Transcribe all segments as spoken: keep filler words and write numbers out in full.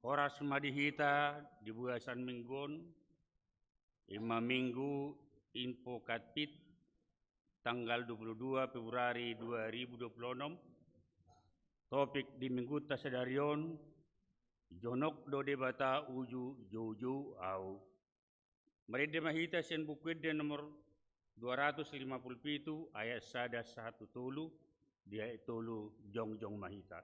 Horas ma di hita di bagasan minggu on, ima Minggu Invocavit, tanggal dua puluh dua Februari dua ribu dua puluh enam. Topik di minggunta sadari on: Jonok do Debata uju joujou ahu. Marende ma hita sian Buku Ende nomor dua ratus lima puluh pitu, ayat sada sahat tu tolu. Di ayat tolu jongjong ma hita.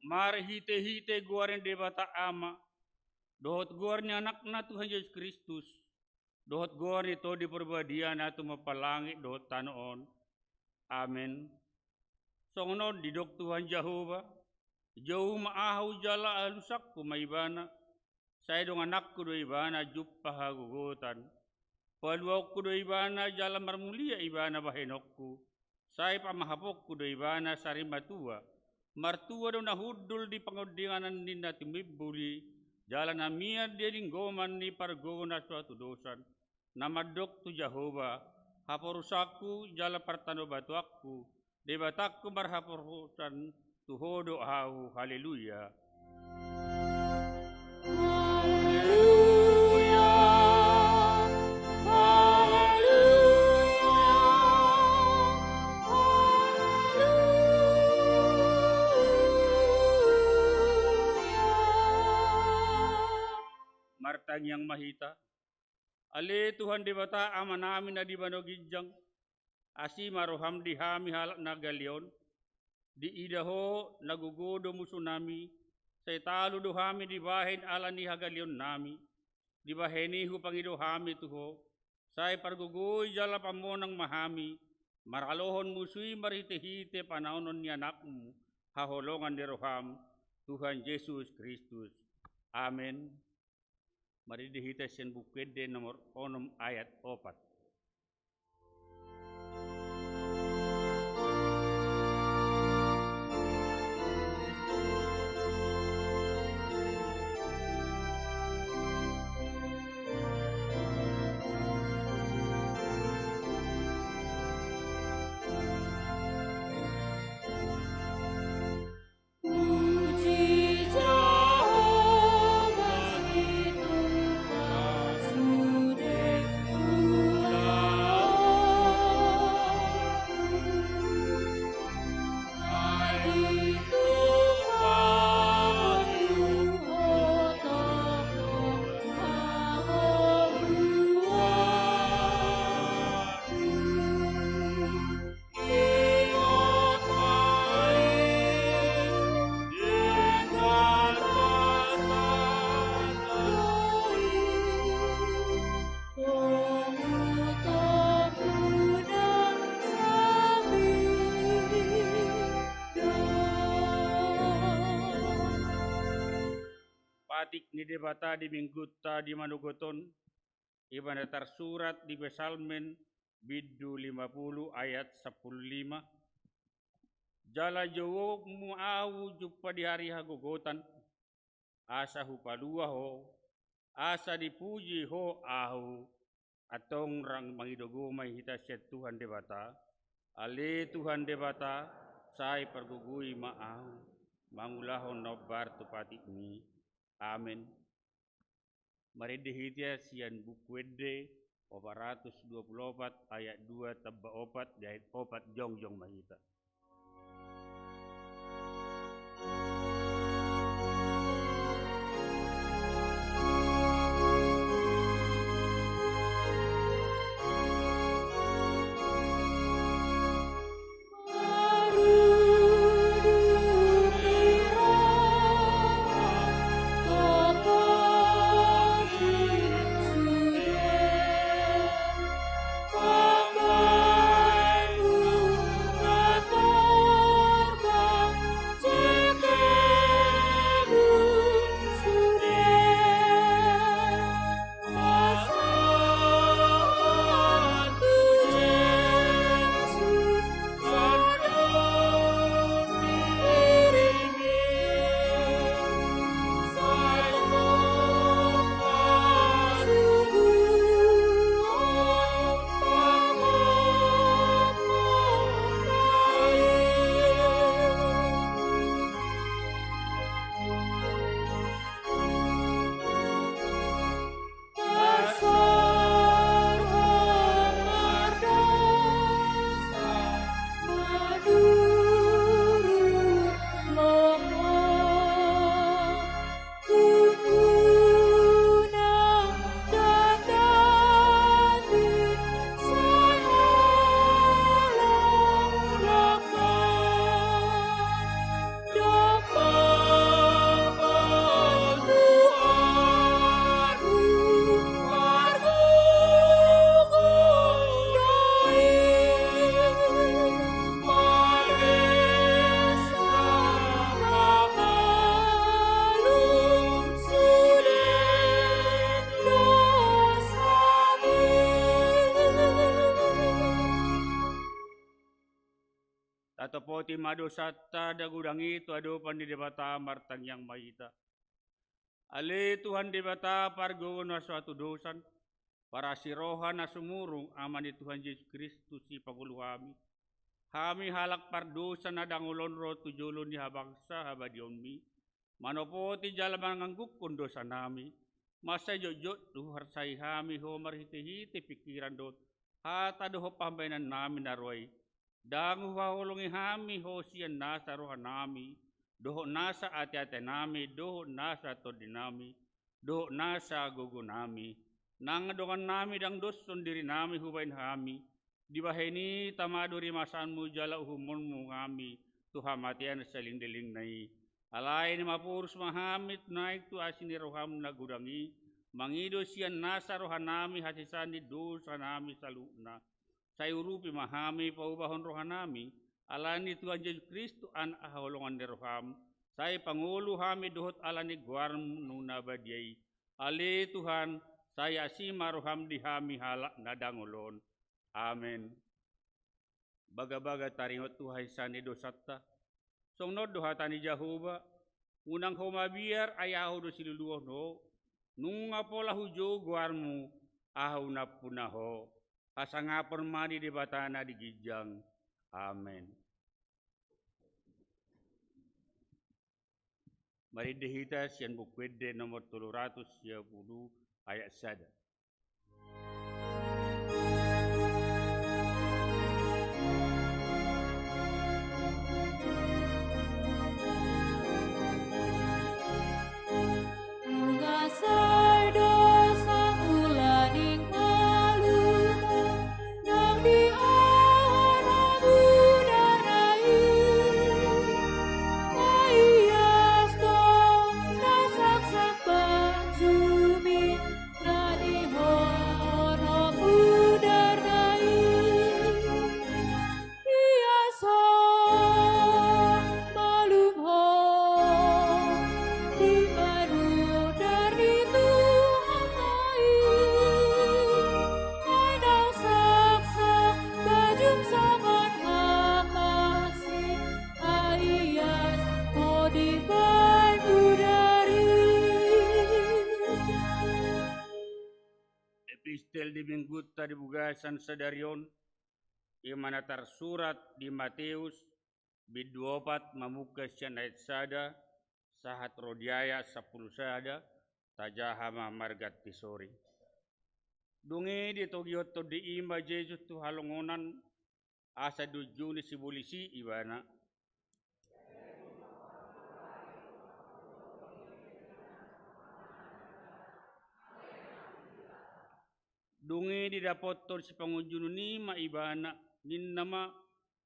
Marhitehite goar ni Debata Ama, dohot goar ni Anakna Tuhan Jesus Kristus, dohot goar ni Tondi Parbadia na tumompa langit dohot tano on. Amen. Songon on didok Tuhan Jahowa: Jou ma Ahu jala alusangku ma ibana, sai dongananku do ibana jumpang hagogotan. Paluaonku do ibana jala marmulia ibana bahenonku, sai pamahaponku do ibana sarimatua. Martua do na hundul di pangondinganan ni na tumimbul i, jala na mian di linggoman ni pargogo na so hatudosan. Na mandok tu Jahowa: Haporusanku jala partanobatuanku, Debatangku marhaporusan, tu Ho do ahu. Haleluya. Haleluya. Haleluya. Haleluya. Martangiang ma hita. Ale Tuhan Debata Amanami na di banua ginjang, asi ma roham di hami halak na galeon. Diida Ho na gogo do musunami, sai talu do hami dibahen ala ni hagaleonnami. Dibahen i hupangido hami tu Ho, sai pargogoi jala pamonang ma hami maralohon musu i marhitehite panaonon ni Anakmu, haholongan ni roham, Tuhan Jesus Kristus. Amen. Marende hita sian Buku Ende nomor onom ayat opat. Patik ni Debata di minggunta di manogot on, i ma na tarsurat di Psalmen bindu lima pulu ayat sampulu lima. Jala jouonmu ahu jumpa di ari hagogotan, asa hupalua ho, asa dipuji ho ahu. Antong rap mangido gogo ma hita sian Tuhan Debata. Ale Tuhan Debata, sai pargogoi ma ahu, mangulahon na hombar tu patikmi. Amen. Marende hita sian Buku Ende opat ratus dua pulu opat ayat dua tamba opat di ayat opat, jongjong ma hita. Tatopoti ma dosanta na godang i tu adopan ni Debata, martangiang ma hita. Ale Tuhan Debata, pargogo na so hatudosan, parasi roha na sumurung, Ama ni Tuhan Jesus Kristus, sipangolu hami. Hami halak pardosa na ndang olo ro tu jolo ni habangsa habadiaonmi, manopoti jala manganggungkon dosanami, mansai jotjot huarsai hami Ho marhitehite pingkiran dohot hata dohot pambahenannami na roa i. Ndang huhaholongi hami Ho sian nasa rohanami, dohot nasa ateatenami, dohot nasa tondinami, dohot nasa gogonami. Nang dongannami ndang doshon dirinami hubahen hami, dibahen i tama do rimasanmu jala uhumonmu hami tu hamatean salelenglelengna i. Alai nimaporus ma hami tu naeng tu asi ni roham na godang i, mangido sian nasa rohanami hasesaan ni dosanami saluhutna. Sai urupi ma hami paubahon rohanami, ala ni Tuhan Jesus Kristus, Anak haholongan ni roham, sai pangolu hami dohot ala ni goarmu na badia i. Ale Tuhan, sai asi ma roham di hami halak na dangol on. Amen. Bagabaga taringot tu hahisahan ni dosanta, songon on do hata ni Jahowa: Unang ho mabiar, ai ahu do siluluon ho. Nunga pola hujou goarmu, ahu nampuna ho. Hasangapon ma di Debata na di ginjang. Amen. Marende hita sian Buku Ende nomor tolu ratus sia pulu, ayat sada. Nunga sai do sangula ning malum ho, ndang diohon ho mudarna i. Maias do na saksak bajumi, na diohon ho mudarna i. Ia so malum ho di mudar ni Tuhan i. Ai ndang saksak bajum songon ampasi, ai ias ho dibahen mudar i. Epistel di minggunta di bagasan sadari on, i ma na tarsurat di Mateus, bindu opat, mamungka sian ayat sada sahat ro di ayat sampulu sada. Tajaha ma marganti sori. Dung i ditogihon tondi i ma Jesus tu halongonan, asa diunjuni sibolis i ibana. Dung i didapothon sipangunjunon i ma ibana, ninna ma: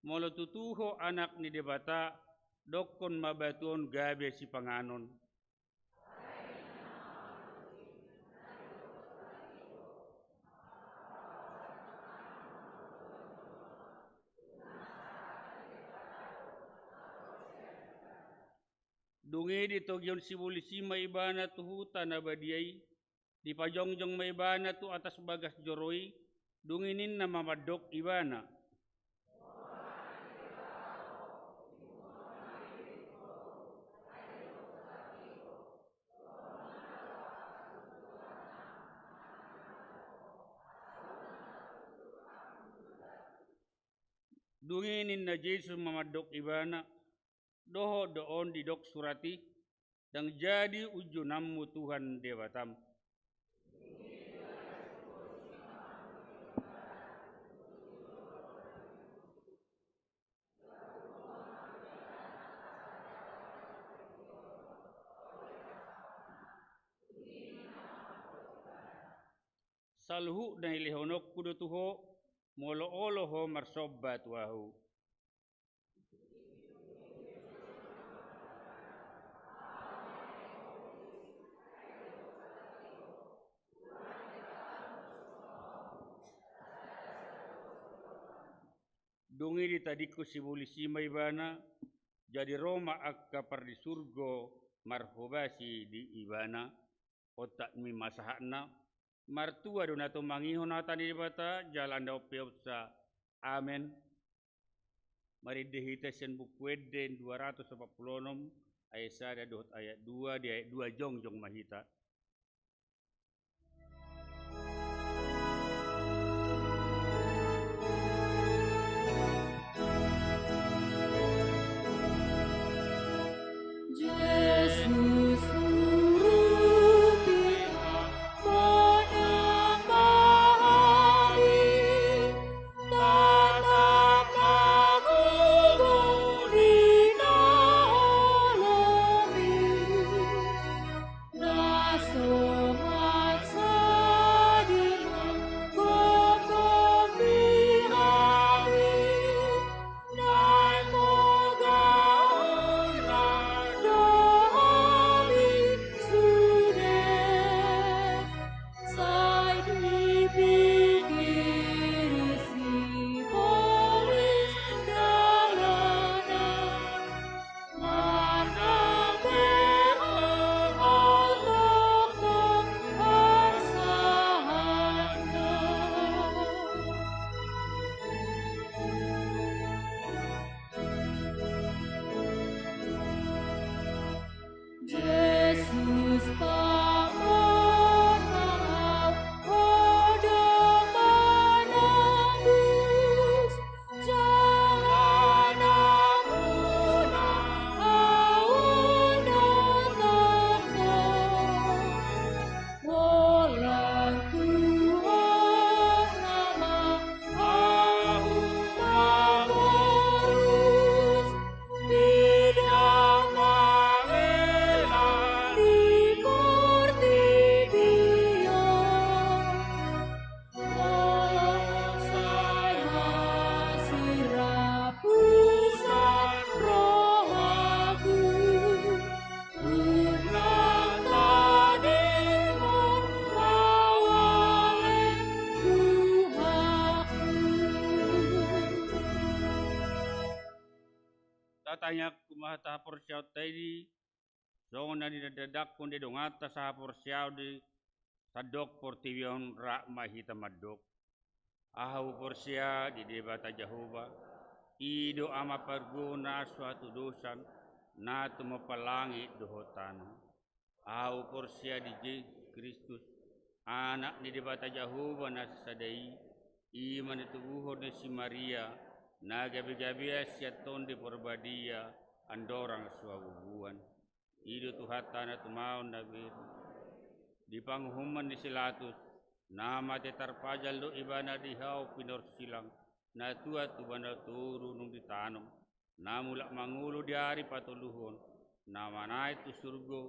Molo tutu ho Anak ni Debata, dokkon ma batu on gabe sipanganon. Dung i ditogihon sibolis i ma ibana tu huta na badia i, dipajongjong ma ibana tu atas bagas joro i, dung i ninna ma mandok ibana: Dung i ninna Jesus ma mandok ibana: Dohot do on didok surat i: Ndang jadi unjunanmu Tuhan Debatam. Saluhut na nilehononku do tu ho, molo olo ho marsomba tu ahu. Dung i ditadingkon sibolis i ma ibana, jadi ro ma angka pardisurgo marhobasi di ibana. Ontakmi ma sahatna. Martua do na tumangihon hata ni Debata jala na umpeopsa. Amen. Marende hita sian Buku Ende dua ratus opat pulu onom, ayat sada dohot ayat dua, di ayat dua jongjong ma hita. Tangiangku ma hata haporseaonta i, songon na nidangdangkon di donganta sahaporseaon di sandok portibi on, rap ma hita mandok. Ahu porsea di Debata Jahowa, i do Ama pargogo na so hatudosan, na tumompa langit dohot tano. Ahu porsea di Jesus Kristus, Anak ni Debata Jahowa na sasada i, i ma na tubuhon ni si Maria, na gabegabean sian Tondi Parbadia, andorang so habubuan. I do Tuhanta na tumaon na beru. Di panguhuman ni si Latus, na mate tarpajal do ibana di hau pinorsilang, na tua tuba na toru nunga ditanom, na mulak mangolu di ari patoluhon, na manaek tu surgo,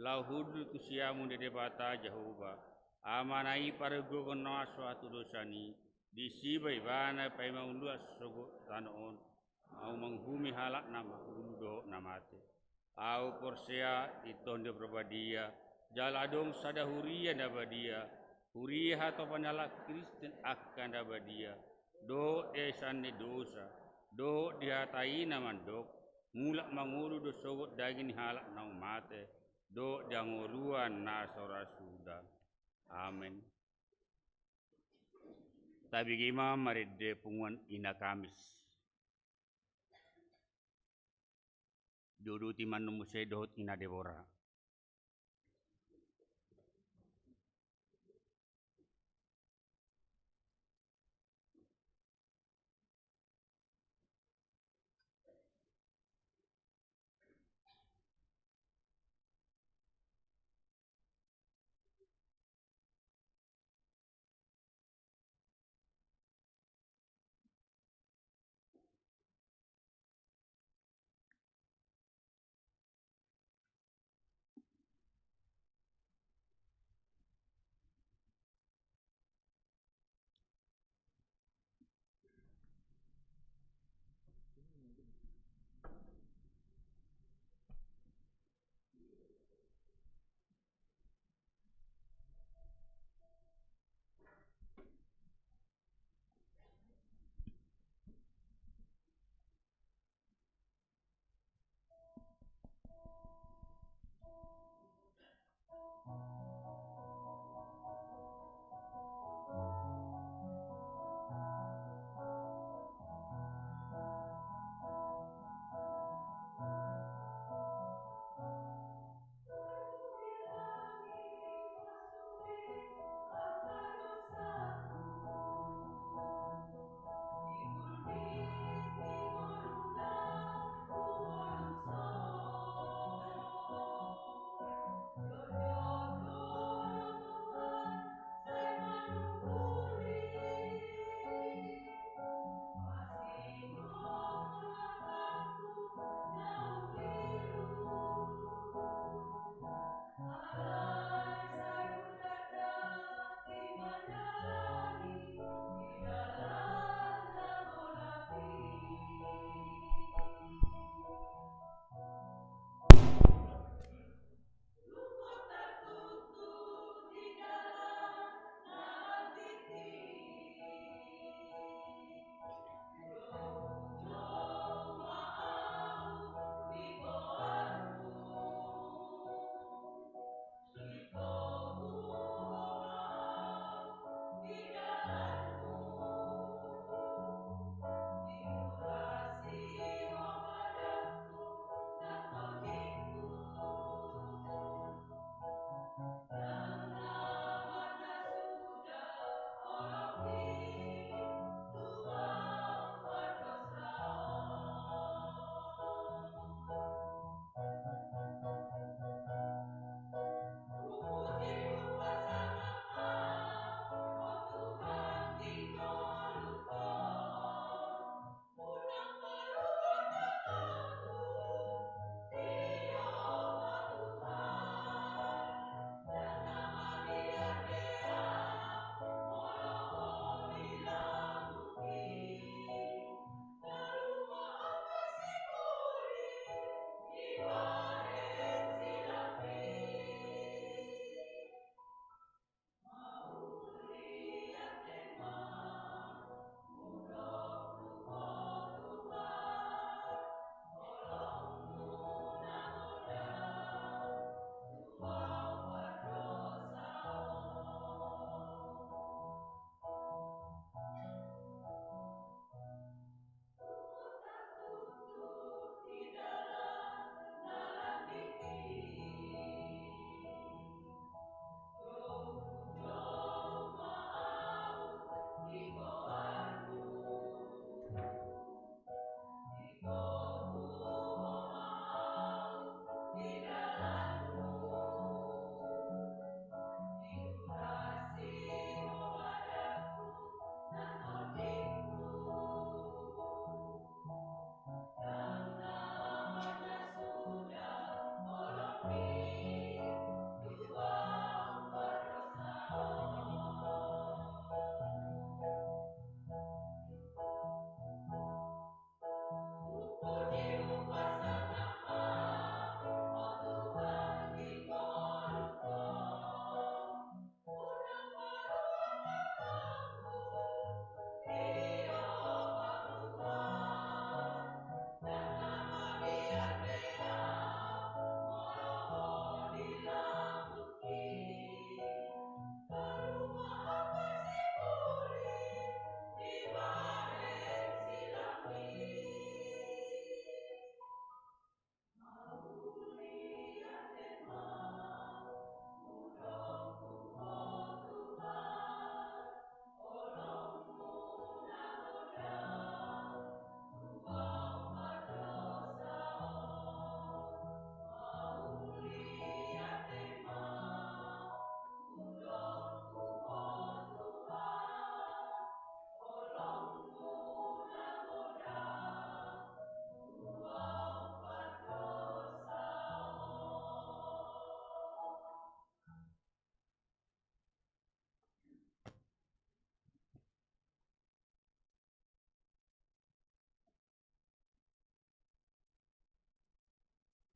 laho hundul tu siamun ni Debata Jahowa, Amana i pargogo na so hatudosan i, disi ma ibana paima uluan sogot tano on, laho manguhumi halak na mangolu dohot na mate. Ahu porsea di Tondi Parbadia, jala adong sada huria na badia, huria hatopan ni halak Kristen angka na badia, dohot di hahisahan ni dosa, dohot di hata i na mandok, mulak mangolu do sogot daging ni halak naung mate, dohot di hangoluan na so ra suda. Amen. Tabege ma marende punguan Ina Kamis. Diuduti ma annon muse dohot Ina Debora.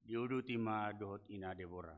Diuduti ma dohot ina Debora.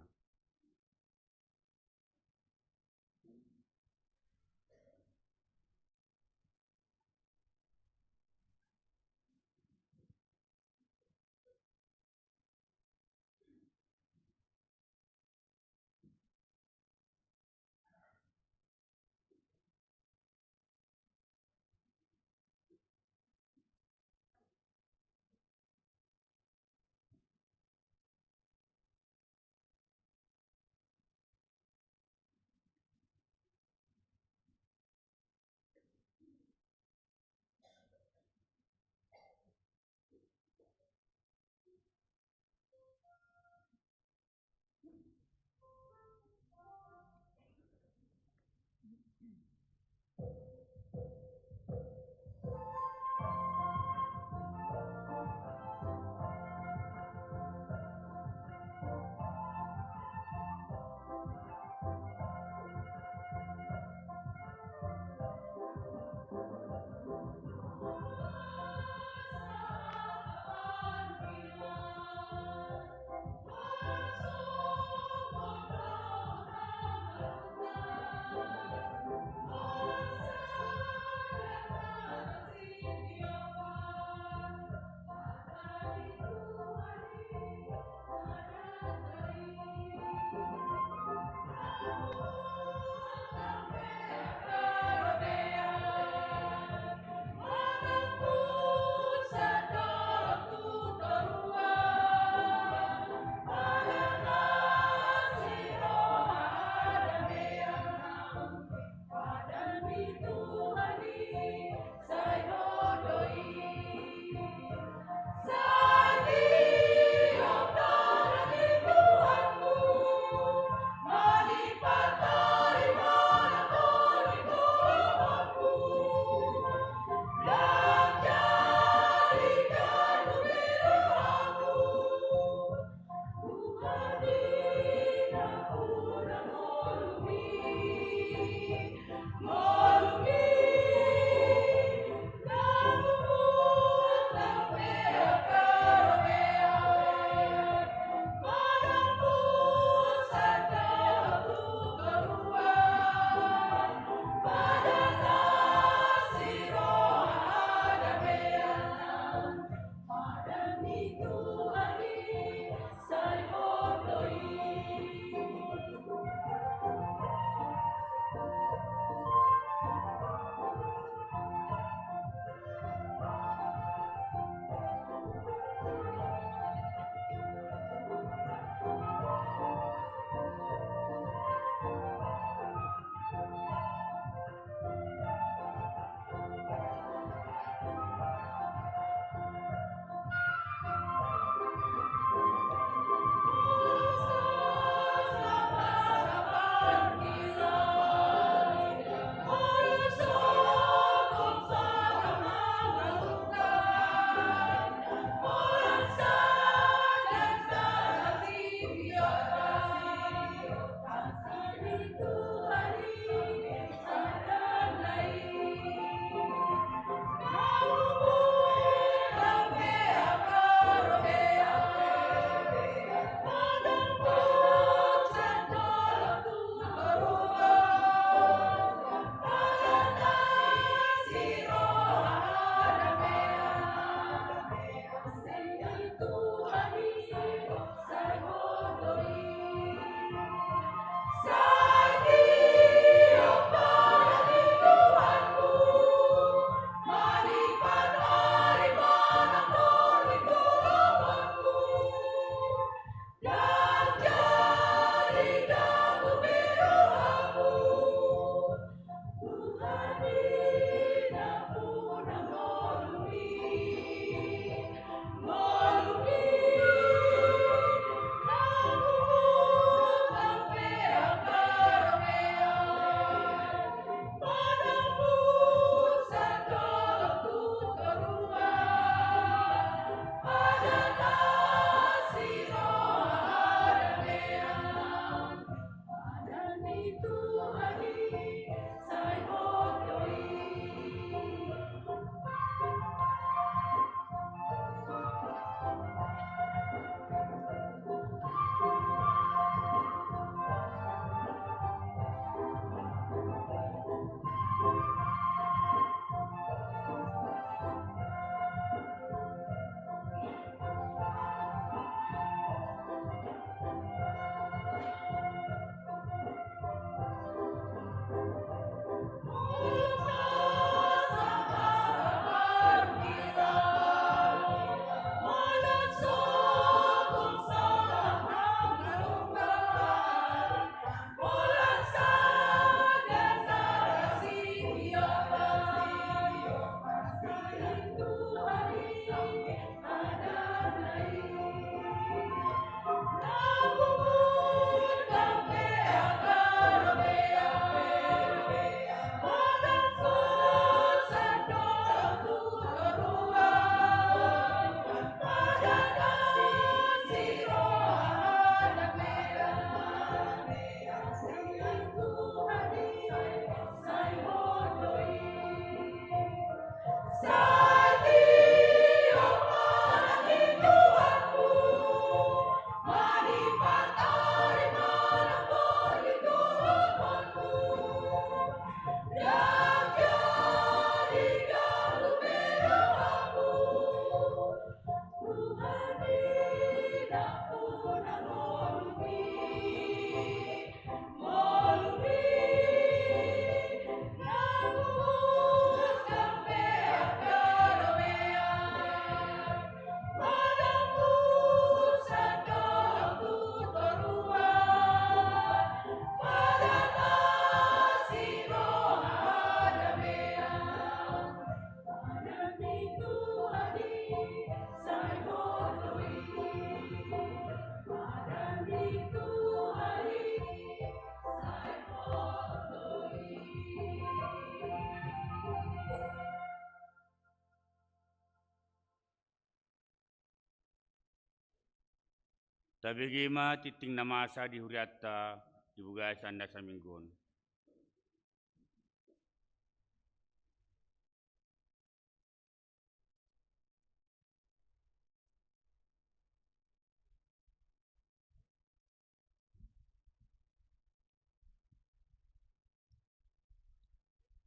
Tabege ma tingting na masa di hurianta di bagasan na saminggu on.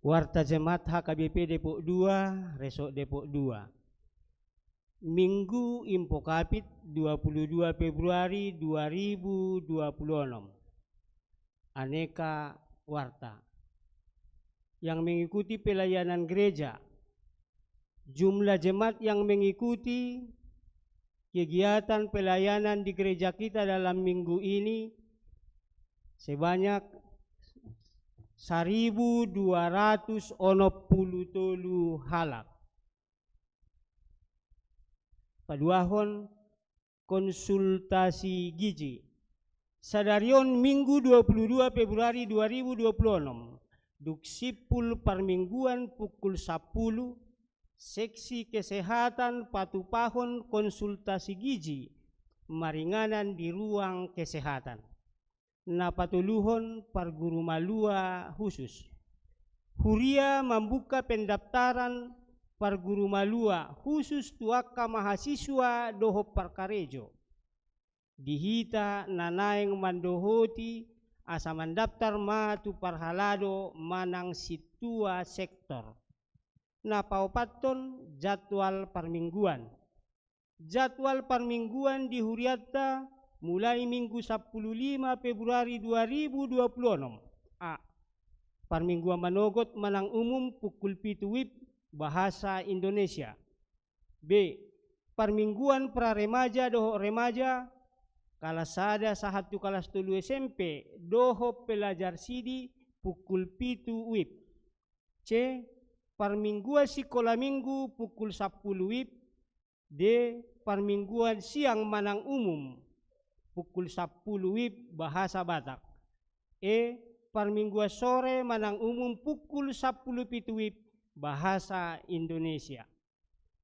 Warta Jemaat H K B P Depok dua, Resort Depok dua. Minggu Invokavit, dua puluh dua Februari dua ribu dua puluh enam. Aneka warta. Yang mengikuti pelayanan gereja. Jumlah jemaat yang mengikuti kegiatan pelayanan di gereja kita dalam minggu ini sebanyak seribu dua ratus onom puluh tolu halak. Paduahon, konsultasi gizi. Sadari on Minggu dua puluh dua Februari dua ribu dua puluh enam, dung simpul parmingguan pukul sampulu, seksi kesehatan patupahon konsultasi gizi maringanan di ruang kesehatan. Na patoluhon, pargurumalua khusus. Huria mambuka pendaftaran pargurumalua khusus tu angka mahasiswa dohot parkarejo. Di hita na naeng mandohoti asa mandaftar ma tu parhalado manang sintua sektor. Na paopathon, jadwal parmingguan. Jadwal parmingguan di hurianta mulai Minggu sampulu lima Februari dua ribu dua puluh enam. A. Parmingguan manogot manang umum pukul pitu wib, bahasa Indonesia. B. Parmingguan praremaja dohot remaja kalas sada sahat tu kalas tolu S M P dohot pelajar sidi pukul pitu wib. C. Parmingguan sikola minggu pukul sampulu wib. D. Parmingguan siang manang umum pukul sampulu wib, bahasa Batak. E. Parmingguan sore manang umum pukul sampulu pitu wib, bahasa Indonesia.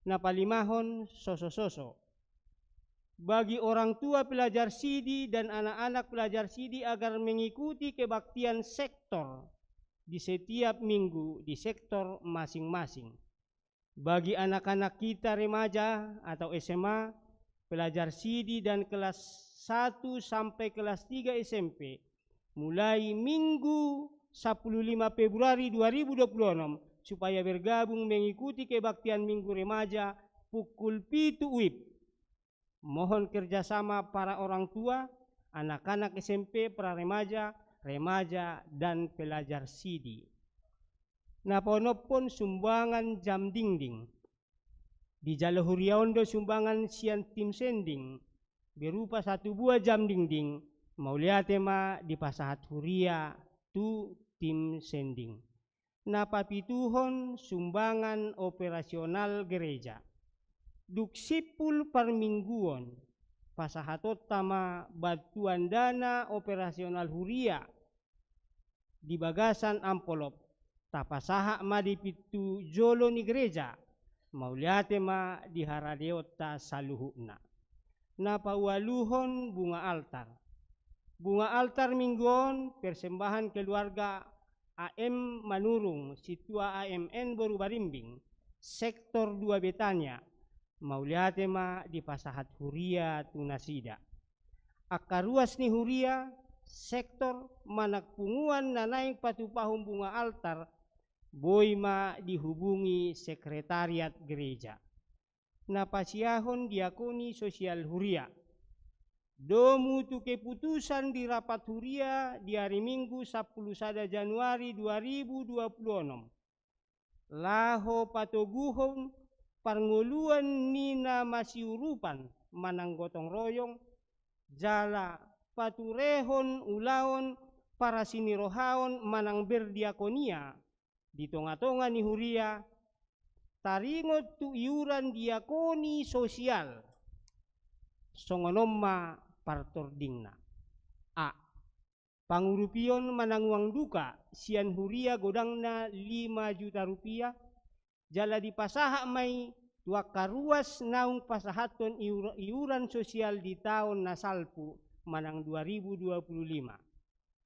Na palimahon, sosososo. Bagi orang tua pelajar sidi dan anak-anak pelajar sidi agar mengikuti kebaktian sektor di setiap minggu di sektor masing-masing. Bagi anak-anak kita remaja atau S M A, pelajar sidi dan kelas satu sampai kelas tiga S M P, mulai Minggu sampulu lima Februari dua ribu dua puluh enam, supaya bergabung mengikuti kebaktian Minggu Remaja pukul pitu wib. Mohon kerjasama para orang tua, anak-anak S M P, praremaja, remaja, dan pelajar sidi. Na paonomhon, sumbangan jam dinding. Dijalo huria on do sumbangan sian tim sending, berupa satu buah jam dinding, mauliate ma dipasahat huria tu tim sending. Na papituhon, sumbangan operasional gereja. Dung simpul parmingguon, pasahatonta ma bantuan dana operasional huria di bagasan amplop, tapasahat ma di pintu jolo ni gereja, mauliate ma di haradeonta saluhutna. Na paualuhon, bunga altar. Bunga altar minggu on persembahan keluarga A M Manurung, sintua A M N Boru Barimbing, sektor dua Betania, mauliate ma dipasahat huria tu nasida. Angka ruas ni huria, sektor, manang punguan na naeng patupahon bunga altar, boi ma dihubungi sekretariat gereja. Na pasiahon, diakoni sosial huria. Domu tu keputusan di rapat huria di ari Minggu sampulu sada Januari dua ribu dua puluh onom, laho patoguhon parngoluan ni na masiurupan manang gotong royong, jala paturehon ulaon parasinirohaon manang berdiakonia di tongatonga ni huria, taringot tu iuran diakoni sosial. Songon on ma partordingna. A. Pangurupion manang uang duka sian huria godangna lima juta rupiah, jala dipasahat ma i tu angka ruas naung pasahathon iur-, iuran sosial di taon na salpu manang dua ribu dua puluh lima.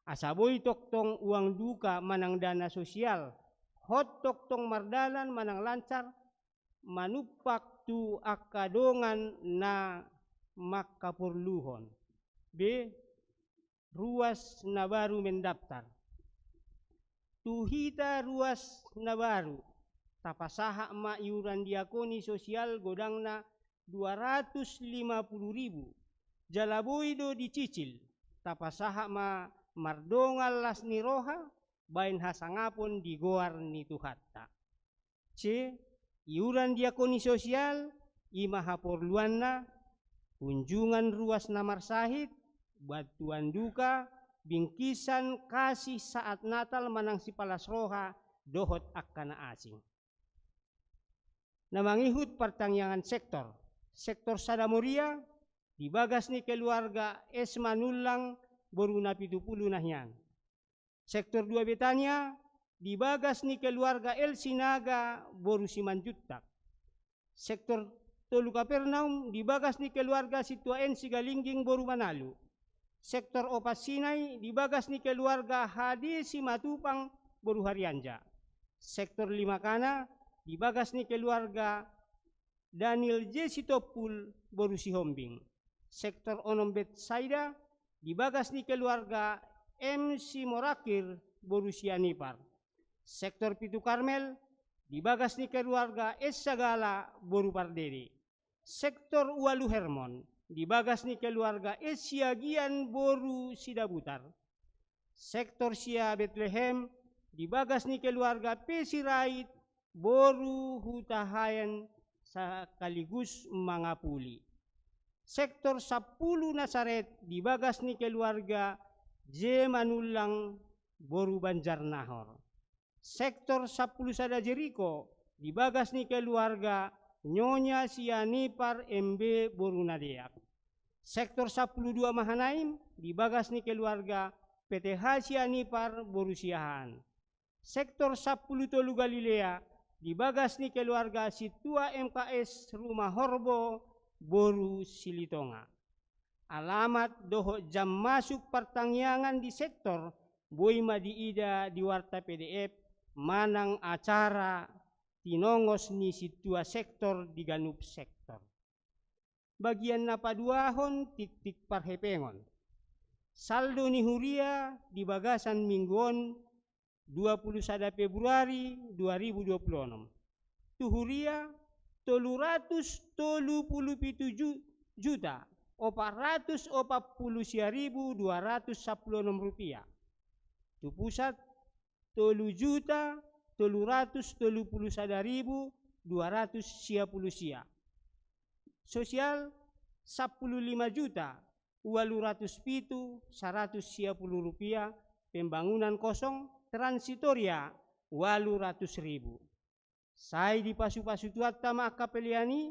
Asa boi tongtong uang duka manang dana sosial, hot tongtong mardalan manang lancar, manumpak tu angka dongan na mangkaporluhon. B. Ruas na baru mendaftar. Tu hita ruas na baru, tapasahat ma iuran diakoni sosial godangna dua ratus lima puluh ribu. Jala boi do dicicil, tapasahat ma mardongan las ni roha, baen hasangapon di goar ni Tuhanta. C. Iuran diakoni sosial, i ma haporluanna, unjungan ruas na marsahit, bantuan duka, bingkisan kasih saat Natal manang sipalas roha, dohot angka na asing. Na mangihut partangiangan sektor. Sektor sada Moria, di bagas ni keluarga S. Manullang boru Napitupulu na hian. Sektor dua Betania, di bagas ni keluarga L. Sinaga boru Simanjuntak. Sektor tolu Kapernaum, di bagas ni keluarga Sintua N. Sigalingging boru Manalu. Sektor opat Sinai, di bagas ni keluarga H. D. Simatupang boru Harianja. Sektor lima Kana, di bagas ni keluarga Daniel J. Sitompul boru Sihombing. Sektor onom Betsaida, di bagas ni keluarga M. Simorangkir boru Sianipar. Sektor pitu Karmel, di bagas ni keluarga S. Sagala boru Pardede. Sektor ualu Hermon, di bagas ni keluarga S. Siagian boru Sidabutar. Sektor sia Betlehem, di bagas ni keluarga P. Sirait boru Hutahaean sakaligus mangapuli. Sektor sampulu Nasaret, di bagas ni keluarga J. Manullang boru Banjarnahor. Sektor sampulu sada Jeriko, di bagas ni keluarga Nyonya Sianipar M. B. boru Nadeak. Sektor sampulu dua Mahanaim, di bagas ni keluarga P. T. H. Sianipar boru Siahaan. Sektor sampulu tolu Galilea, di bagas ni keluarga Sintua M. K. S. Rumahorbo boru Silitonga. Alamat dohot jam masuk partangiangan di sektor, boi ma diida di warta P D F manang acara tinongos ni sintua sektor di ganup sektor. Bagian na paduahon, tiktik parhepengon. Saldo ni huria di bagasan minggu on, dua pulu sada Februari dua ribu dua pulu onom. Tu huria, tolu ratus tolu pulu pitu ju-, juta opat ratus opat pulu sia ribu dua ratus sampulu onom rupiah. Tu pusat, tolu juta tolu ratus tolu pulu sada ribu dua ratus sia pulu sia. Sosial, sampulu lima juta ualu ratus pitu saratus sia pulu rupiah. Pembangunan kosong transitoria ualu ratus ribu. Sai dipasupasu Tuhanta ma angka pelean i,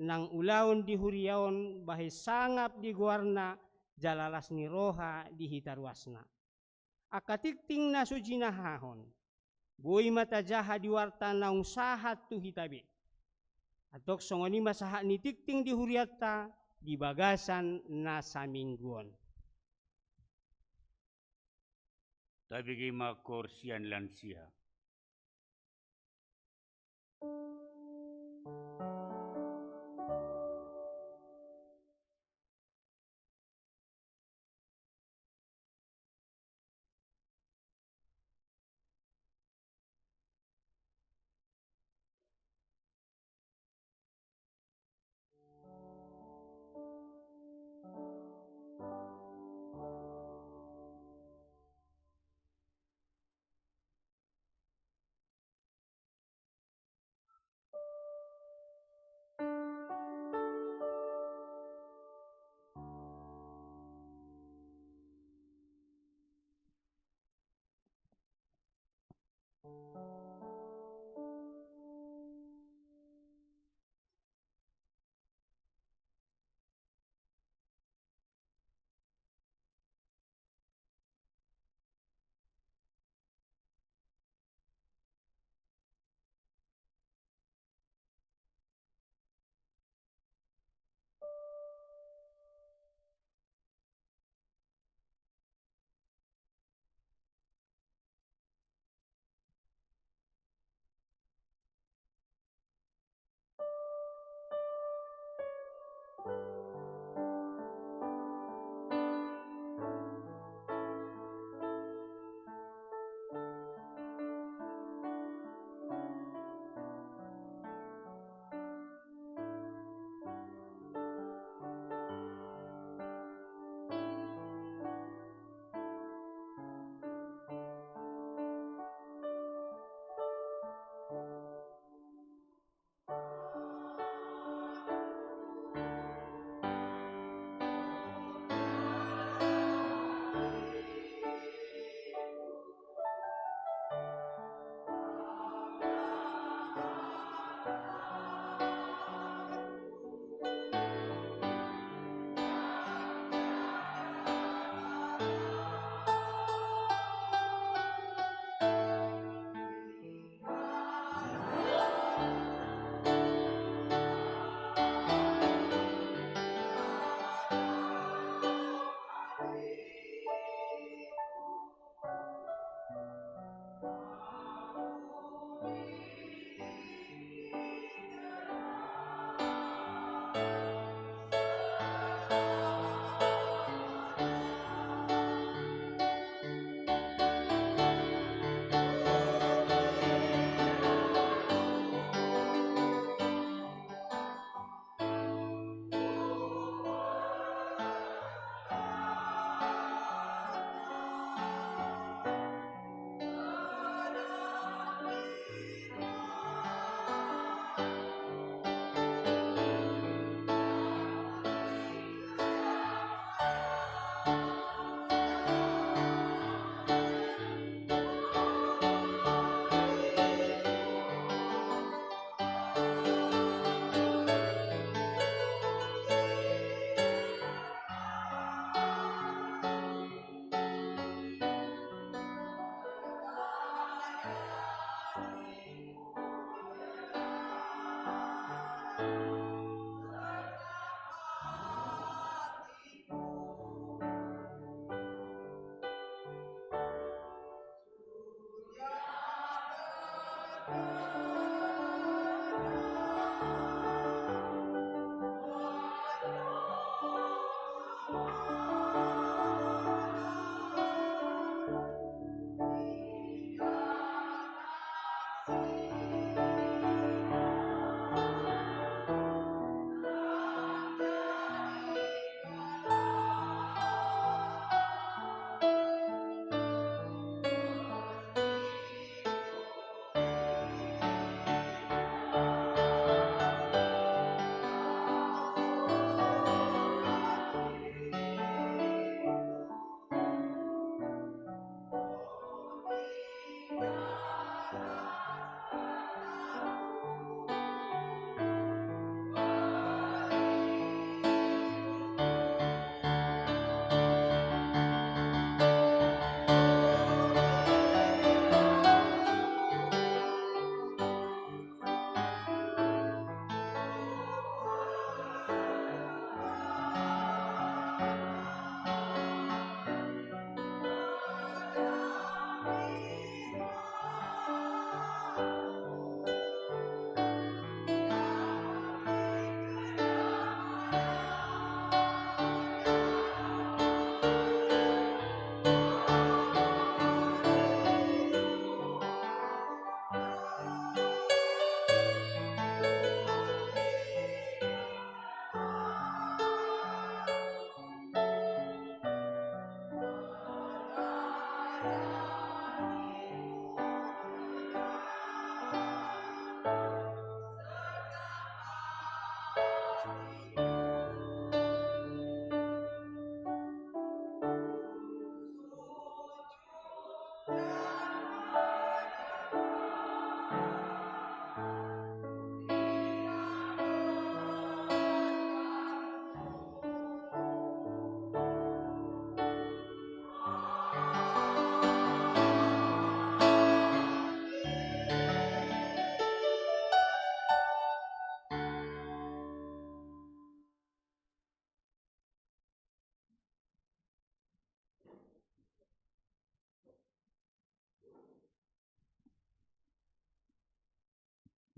nang ulaon di huria on bahen sangap di goarna jala las ni roha di hita ruasna. Angka tingting na so jinahahon, boi ma tajaha di warta naung sahat tu hita be. Antong songon i ma sahat ni tingting di hurianta di bagasan na saminggu on. Tabege ma koor sian lansia.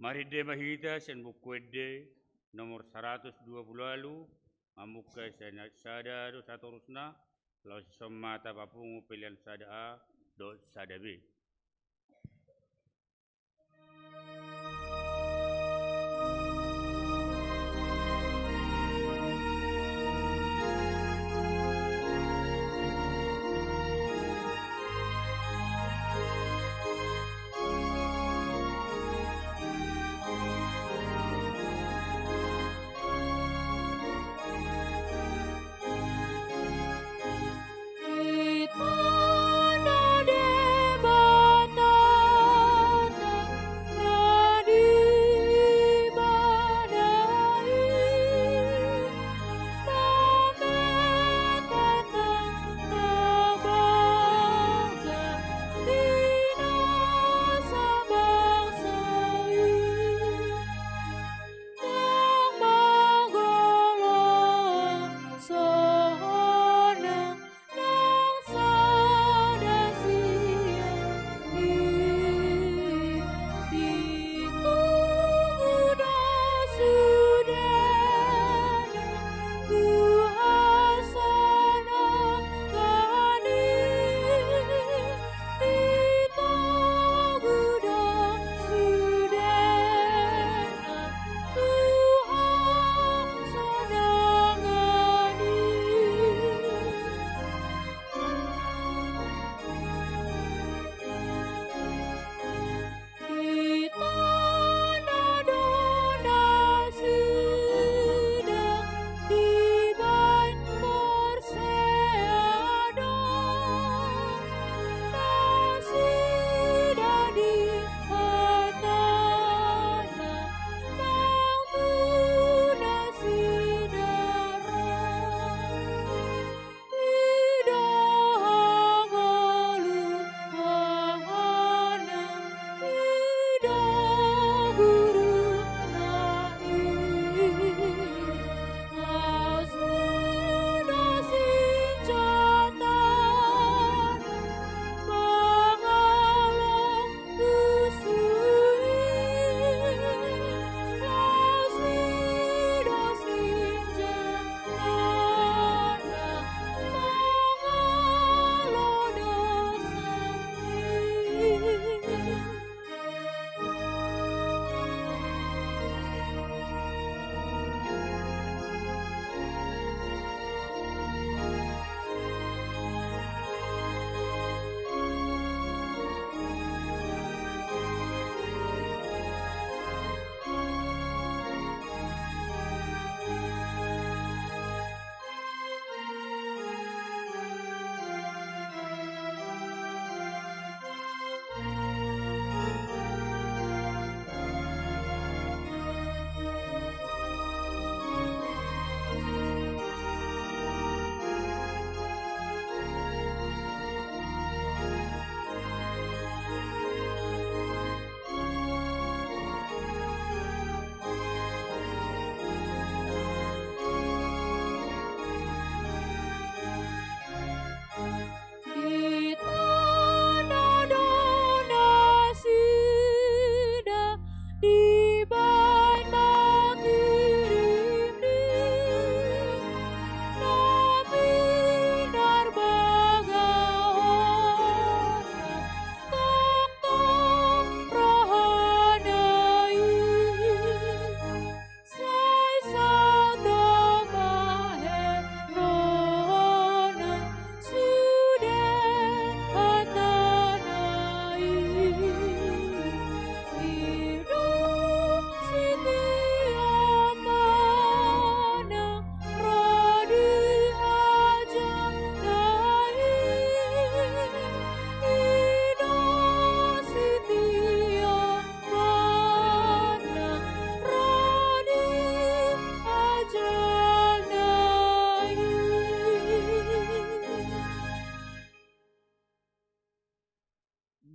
Marende ma hita sian Buku Ende nomor saratus dua pulu ualu, mamungka sian ayat sada dohot satorusna, laos dison ma tapapungu pelean sada A dohot sada B.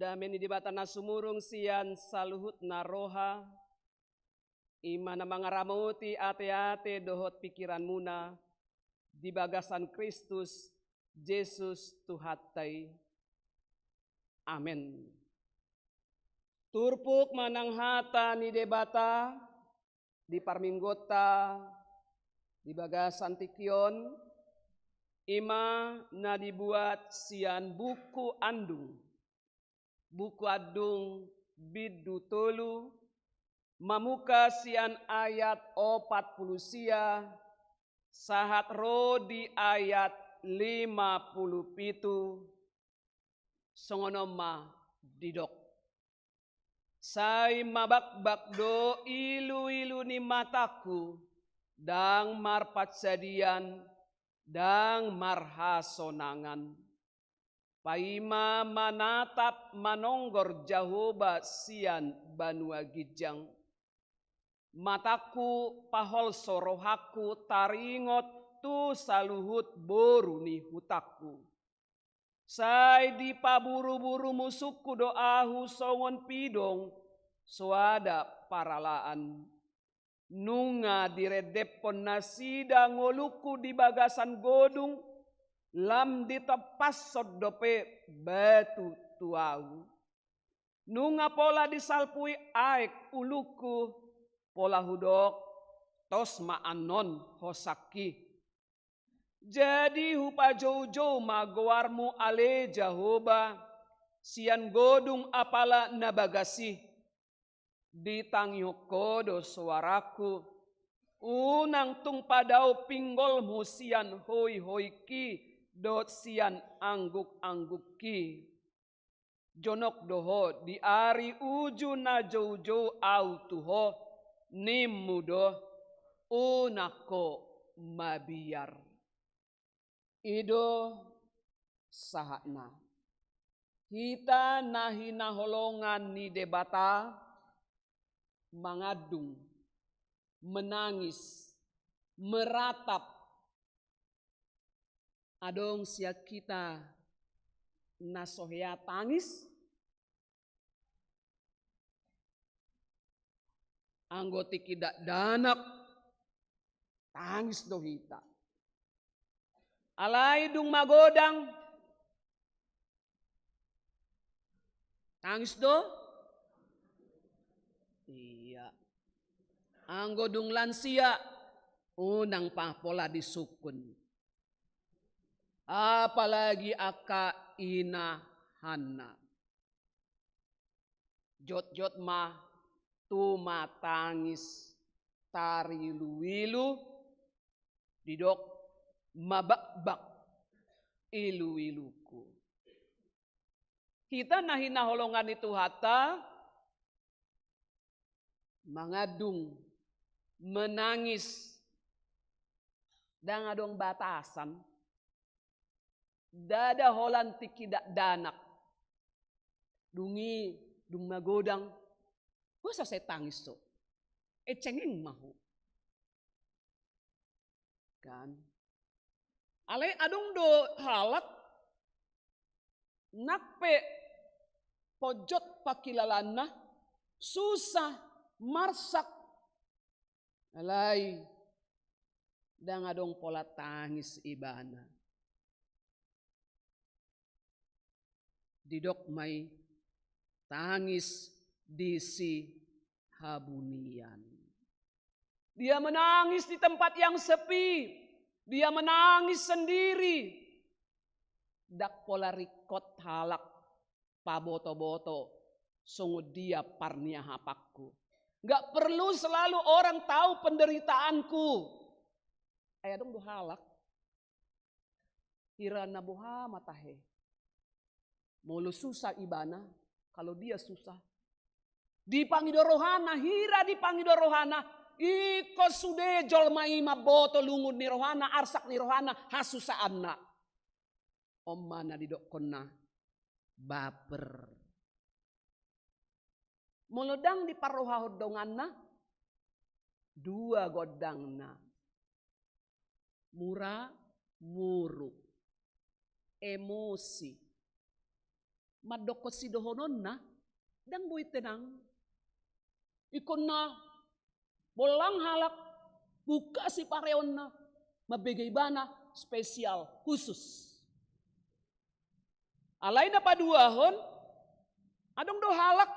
Dame ni Debata na sumurung sian saluhutna roha, i ma na mangaramoti ateate dohot pingkiranmuna di bagasan Kristus Jesus Tuhanta i. Amen. Turpuk ma nang hata ni Debata, di parmingguonta di bagasan tingki on, i ma na dibuat sian buku Andung, buku Andung bindu tolu, mamungka sian ayat opat pulu sia, sahat ro di ayat lima pulu pitu, songon on ma didok. Sai mabakbak do iluilu ni matangku, ndang marpansadian, ndang marhasonangan. Paima manatap manonggor Jahowa sian banua ginjang. Matangku paholso rohangku taringot tu saluhut boru ni hutangku. Sai dipaburuburu musungku do ahu songon pidong, soada paralaan. Nunga direndephon nasida ngolungku di bagasan godung, lam ditompashon dope batu tu ahu. Nunga pola disalpui aek ulungku, pola hudok, tos ma annon hosangki. Jadi hupajoujou ma goarmu ale Jahowa, sian godung apala na bagas i. Ditangihon Ho do soarangku, unang tung padao pinggolmu sian hoihoingki dohot sian anggukanggukki. Jonok do Ho di ari uju na joujou ahu tu Ho, nimmu do, unang Ho mabiar. I do sahatna. Hita na hinaholongan ni Debata, mangandung, menangis, meratap. Adong sian hita na so hea tangis? Anggo tingki dakdanak, tangis do hita. Alai dung magodang, tangis do? Iya. Anggo dung lansia, unang pa pola disungkun. Apalagi angka ina Hanna. Jotjot ma tumatangis tariluilu, didok mabakbak iluiluku. Hita na hinaholongan ni Tuhanta, mangandung, menangis, ndang adong batasan. Ndada holan tingki dakdanak. Dung i, dung magodang, boasa sai tangis ho? Ai cengeng ma ho. Kan? Alai adong do halak, nang pe ponjot pangkilalaanna, susah, marsak, alai ndang adong pola tangis ibana. Didok ma i tangis di sihabunian. Dia menangis di tempat yang sepi, dia menangis sendiri. Ndang pola ringkot halak pabotoboto songon dia parniahapanku. Nggak perlu selalu orang tahu penderitaanku. Ai adong do halak, hira na boha ma tahe, molo susah ibana, kalau dia susah. Dipangido rohana, hira dipangido rohana, ingkon sude jolma i mamboto lungun ni rohana, arsak ni rohana, hasusaanna. On ma na didokkonna baper. Molo ndang diparrohahon donganna, dua gondangna. Mura muru, emosi. Mandokkon sidohononna, ndang boi tenang. Ingkon na bollang halak, buka sipareonna, mambege ibana spesial, khusus. Alai na paduahon, adong do halak,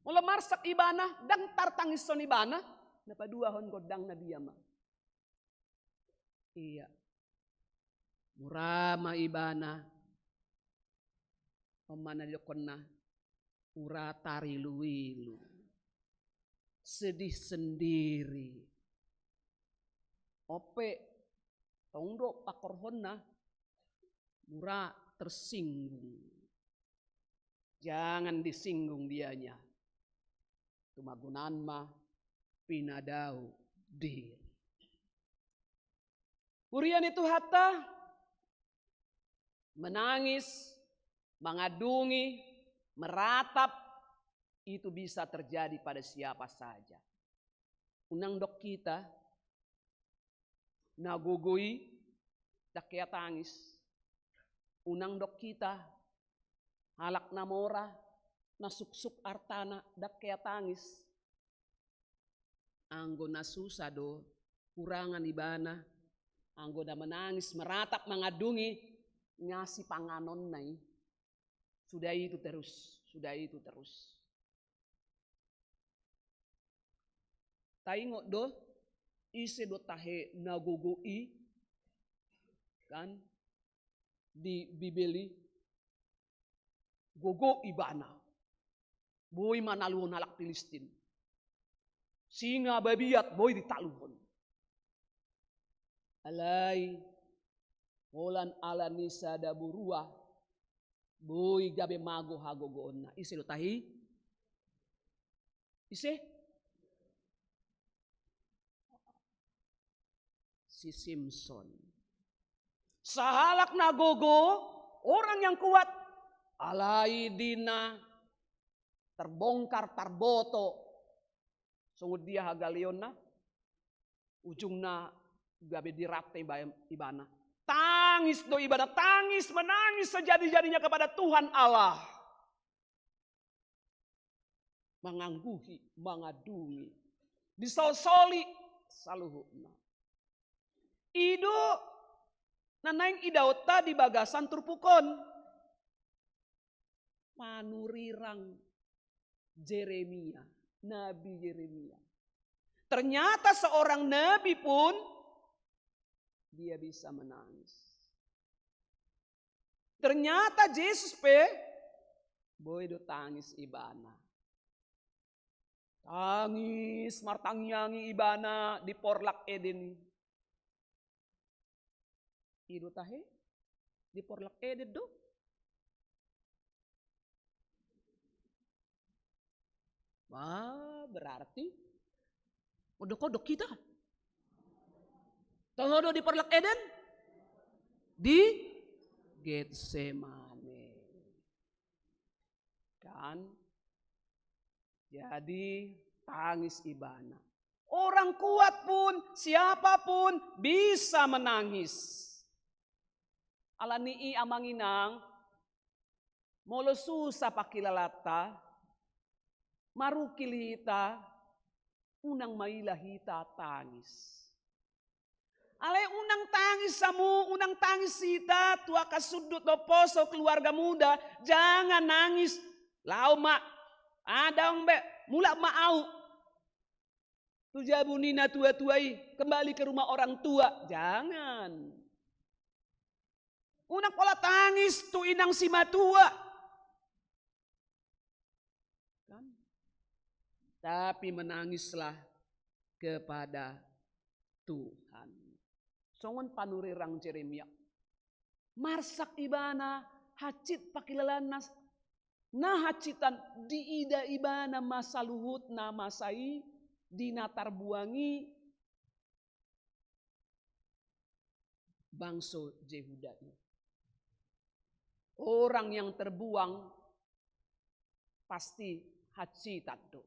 molo marsak ibana, ndang tartangishon ibana, Na paduahon gondangna dia ma? Ia. Mura ma ibana. On ma na didokkonna, mura tarilu-ilu. Sedih sendiri. On pe, tong do pangkorhonna, mura tersinggung. Jangan disinggung dianya. Tumagonan ma pinadao diri. Huria ni Tuhanta, menangis, mangandungi, meratap, itu bisa terjadi pada siapa saja. Unang dok hita, na gogo i, ndang hea tangis. Unang dok hita, halak na mora, na suksuk artana, ndang hea tangis. Anggo na susah do, hurangan ibana, anggo na menangis, meratap, mangandungi, nga sipanganonna i. Sudah itu terus, sudah itu terus. Taingot do, ise do tahe na gogo i, kan, di Bibel i, gogo ibana. Boi manaluhon halak Pilistin. Singa babiat boi ditaluhon. Alai, holan ala ni sada borua, boi gabe mago hagogoonna. Ise do tahe i? Ise? Si Simson. Sahalak na gogo, orang yang kuat, alai di na terbongkar, tarboto, songon dia hagaleonna, ujungna gabe dirante iba-, ibana. Tangis do ibana, tangis, menangis sejadi-jadinya kepada Tuhan Allah. Mangangguhi, mangandungi. Disolsoli saluhutna. I do na naeng idaonta di bagasan turpuk on. Panurirang Jeremia, Nabi Jeremia. Ternyata seorang nabi pun dia bisa menangis. Ternyata Jesus pe boi do tangis ibana. Tangis, martangiangi ibana di porlak Eden. I do tahe? Di porlak Eden do? Wah, berarti odok-odok hita. Toho do di porlak Eden? Di Getsemane. Kan? Jadi, tangis ibana. Orang kuat pun, siapapun bisa menangis. Alani i, amang inang, molo susah pangkilalanta, marungkil hita, unang maila hita tangis. Alai unang tangis hamu, unang tangis hita, tu angka sundut do poso, keluarga muda, jangan nangis. Laho ma, adong be, mulak ma au tu jabu ni na tua-tua i, kembali ke rumah orang tua. Jangan. Unang pola tangis tu inang simatua. Kan? Tapi menangislah kepada Tuhan. Songon panurirang Jeremia. Marsak ibana, hansit pangkilalaanna, na hansitan diida ibana ma saluhutna masa i, di na tarbuang i, bangso Jehuda i. Orang yang terbuang pasti hansitan do.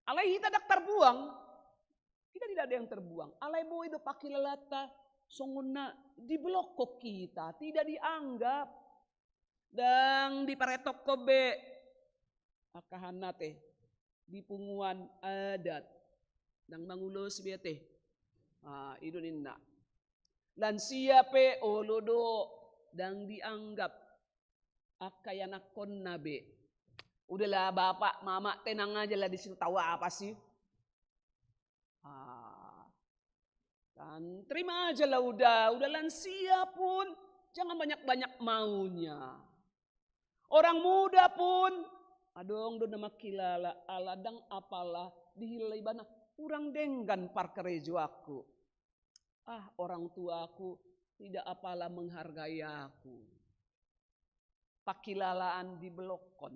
Alai hita ndang tarbuang, kita tidak ada yang terbuang. Alai boi do pangkilalaanta songon na diblokkon hita, tidak dianggap. Ndang diparetokkon be angka hana te di punguan adat. Ndang mangulosi be te. Ah, i do ninna. Lansia pe olo do, ndang dianggap angka ianakkonna be. Udahlah bapak, mama, tenang aja lah di situ, tahu apa sih? Kan, terima ajalah udah, udah lansia pun jangan banyak-banyak maunya. Orang muda pun adong do na mangkilala ala ndang apala dihilala ibana, hurang denggan parkarejoanku. Ah, orang tuaku tidak apala menghargai aku. Pangkilalaan diblokkon.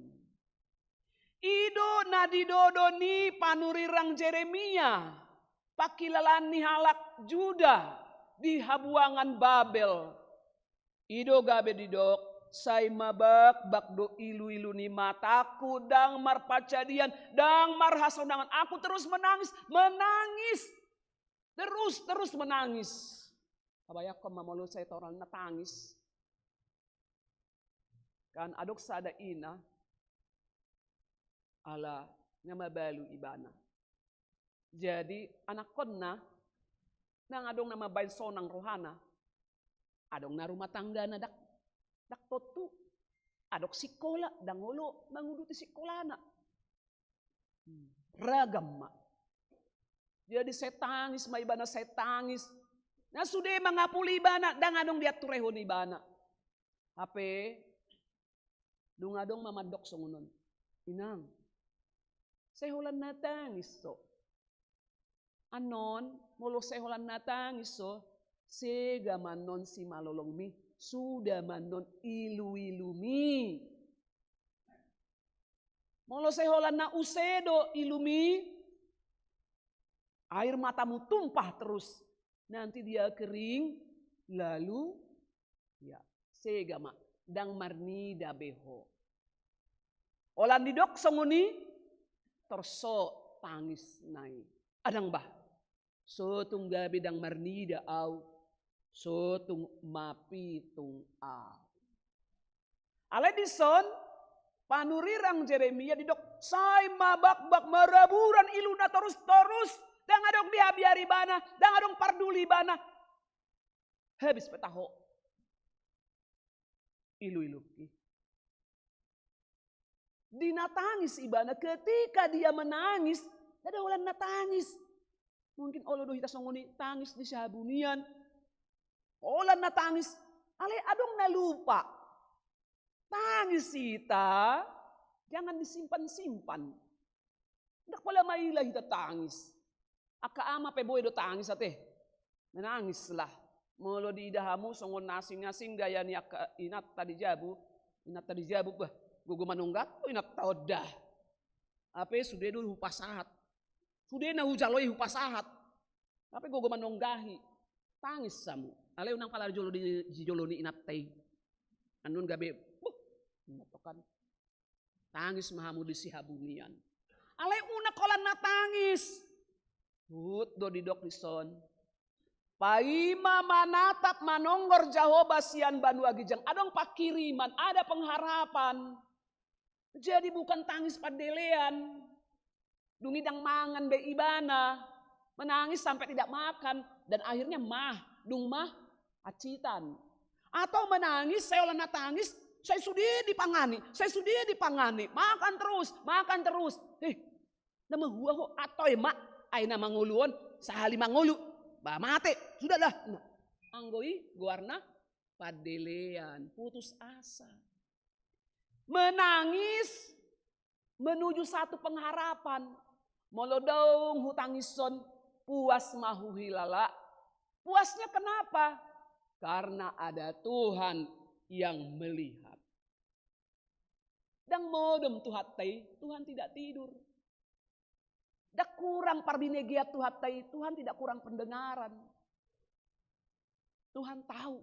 I do na didodo ni panurirang Jeremia, pangkilalaan ni halak Juda di habuangan Babel. I do gabe didok, sai mabakbak do iluilu ni matangku, ndang marpansadian, ndang marhasonangan. Aku terus menangis, menangis. Terus, terus menangis. Tabayangkon ma molo sai tongon na tangis. Kan adong sada ina, ala na mabalu ibana. Jadi anakkonna, ndang adong na mambaen sonang rohana. Adong na rumah tanggana ndang, ndang tontu. Adong sikola, ndang olo manguduti sikolana. Hmm. Ragam ma. Jadi sai tangis ma ibana, sai tangis. Na sude mangapuli ibana, ndang adong dianturehon ibana. Hape, dung adong ma mandok songon on. Inang, sai holan na tangis ho. Annon, molo sai holan na tangis ho, sega ma annon simalolongmi, suda ma annon iluilumi. Molo sai holan na use do ilumi, air matamu tumpah terus. Nanti dia kering, lalu, ya, sega ma, ndang marnida be ho. Holan didok songon i, tor so tangisna i. Adong bah. So tung gabe ndang marnida au, so tung mapitung au. Alai dison, panurirang Jeremia didok, sai mabakbak maraburan iluna torus-torus, ndang adong dihabiari ibana, ndang adong parduli ibana. Habis pe taho. Iluilungki. Di na tangis ibana, ketika dia menangis, ndada holan na tangis. Mungkin olo do hita songon i tangis di sihabunian. Holan na tangis, alai adong na lupa. Tangis hita, jangan disimpan-simpan. Ndang pola maila hita tangis. Angka ama pe boi do tangis ate. Menangislah. Molo diida hamu songon na asing-asing gaya ni angka inanta di jabu, inanta di jabu, bah, gogo manonggahi inanta on da. Hape sude do hupasahat. Sude na hujalo i hupasahat. Hape gogo manonggahi. Tangis hamu. Alai unang pala jolo di, di jolo ni inanta i. Annon gabe, buh, inanta kan. Tangis ma hamu di sihabunian. Alai unang holan na tangis. Huhut do didok dison. Paima manatap manonggor Jahowa sian banua ginjang. Adong pangkiriman, ada pengharapan. Jadi bukan tangis pandelean. Dung i ndang mangan be ibana, menangis sampai tidak makan, dan akhirnya mah, dung mah, acitan. Atau menangis, sai holan na tangis, sai sude dipangani, sai sude dipangani, makan terus, makan terus. Eh, na mahua ho, atau emak, ai na mangolu on, sahali mangolu, bah mate, sudahlah. Nah, anggo i goarna pandelean, putus asa. Menangis menuju satu pengharapan. Molo dung hutangishon, puas ma huhilala. Puasnya kenapa? Karena ada Tuhan yang melihat. Ndang modom Tuhanta i, Tuhan tidak tidur. Ndang kurang parbinegean Tuhanta i, Tuhan tidak kurang pendengaran. Tuhan tahu.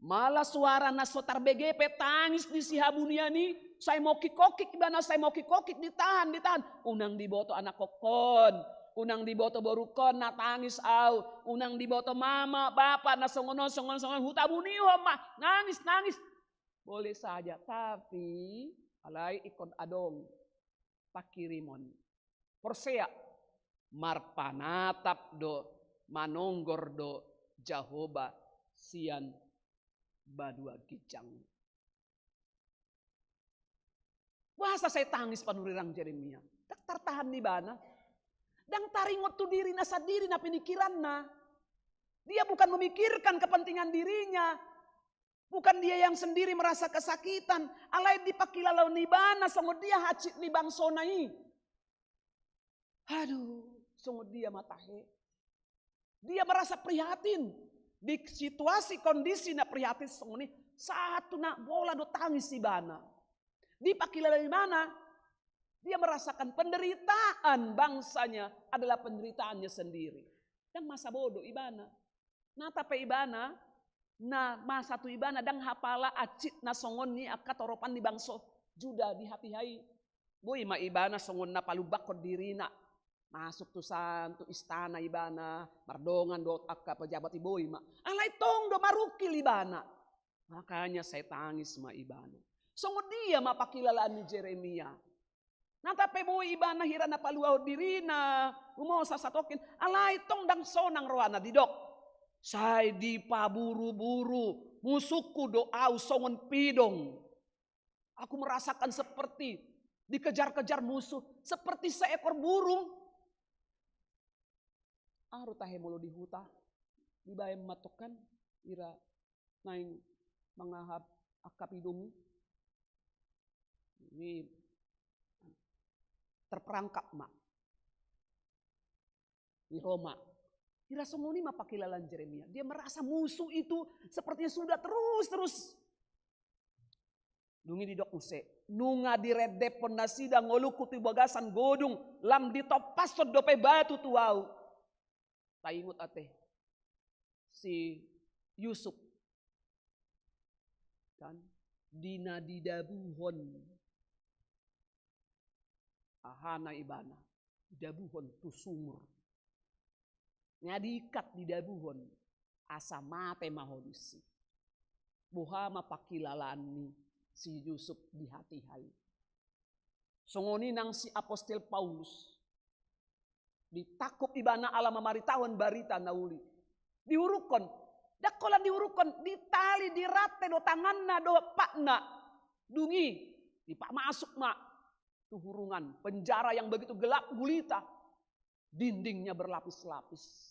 Mala suara na so tarbege pe tangis di sihabunian i, sai mongkik-ongkik ibana, sai mongkik-ongkik, ditahan, ditahan. Unang diboto anakkon, unang diboto borungkon, na tangis au, unang diboto mama, bapa, na songon on, songon on, songon on, hutabunihon ma, nangis, nangis. Boleh saja, tapi alai ingkon adong pangkirimon. Porsea, marpanatap do, manonggor do Jahowa sian banua ginjang. Boasa sai tangis panurirang Jeremia? Ndang tartahan ibana. Ndang taringot tu dirina sandiri na pinikiranna. Dia bukan memikirkan kepentingan dirinya. Bukan dia yang sendiri merasa kesakitan. Alai dipangkilalaon ibana songon dia hansit ni bangsona i. Aduh, songon dia ma tahe. Dia merasa prihatin. Di situasi kondisi na prihatin songon i, sahat tu na pola do tangis ibana. Dipangkilalaon ibana, dia merasakan penderitaan bangsanya adalah penderitaannya sendiri. Ndang masa bodo ibana. Nang pe ibana, na masa tu ibana ndang hapala hansit na songon ni angka toropan ni bangso Juda di hatiha i. Boi ma ibana songon na palumbanghon dirina. Masuk tu san, tu istana ibana, mardongan dohot angka pejabat i, boi ma. Alai tong do marungkil ibana. Makanya sai tangis ma ibana. Songon dia ma pangkilalaan ni Jeremia. Nang pe boi ibana hira na paluahon dirina, umosa satongkin, alai tong ndang sonang rohana, didok: Sai dipaburu-buru musungku do ahu songon pidong. Aku merasakan seperti dikejar-kejar musuh, seperti seekor burung. Aha do tahe molo di huta, dibaen ma tong kan, hira naeng mangahap angka pidong i. Ini terperangkap ma. Di Roma. Hira songon i ma pangkilalaan Jeremia. Dia merasa musuh itu sepertinya sudah terus-terus. Dung i didok muse: Nunga direndephon nasida ngolungku tu bagasan godung, lam ditompashon dope batu tu ahu. Taingot ate si Yusuf, kan, di na didabuhon ahana ibana, didabuhon tu sumur. Na diikat, didabuhon, asa mate ma ho disi. Boha ma pangkilalaan ni si Yusuf di hatiha i? Songon i nang si apostel Paulus. Ditangkup ibana ala mamaritahon barita na uli. Diurukkon. Ndang holan diurukkon, ditali, dirante do tanganna dohot patna. Dung i dipamasuk ma tu hurungan penjara yang begitu gelap gulita, dindingnya berlapis-lapis.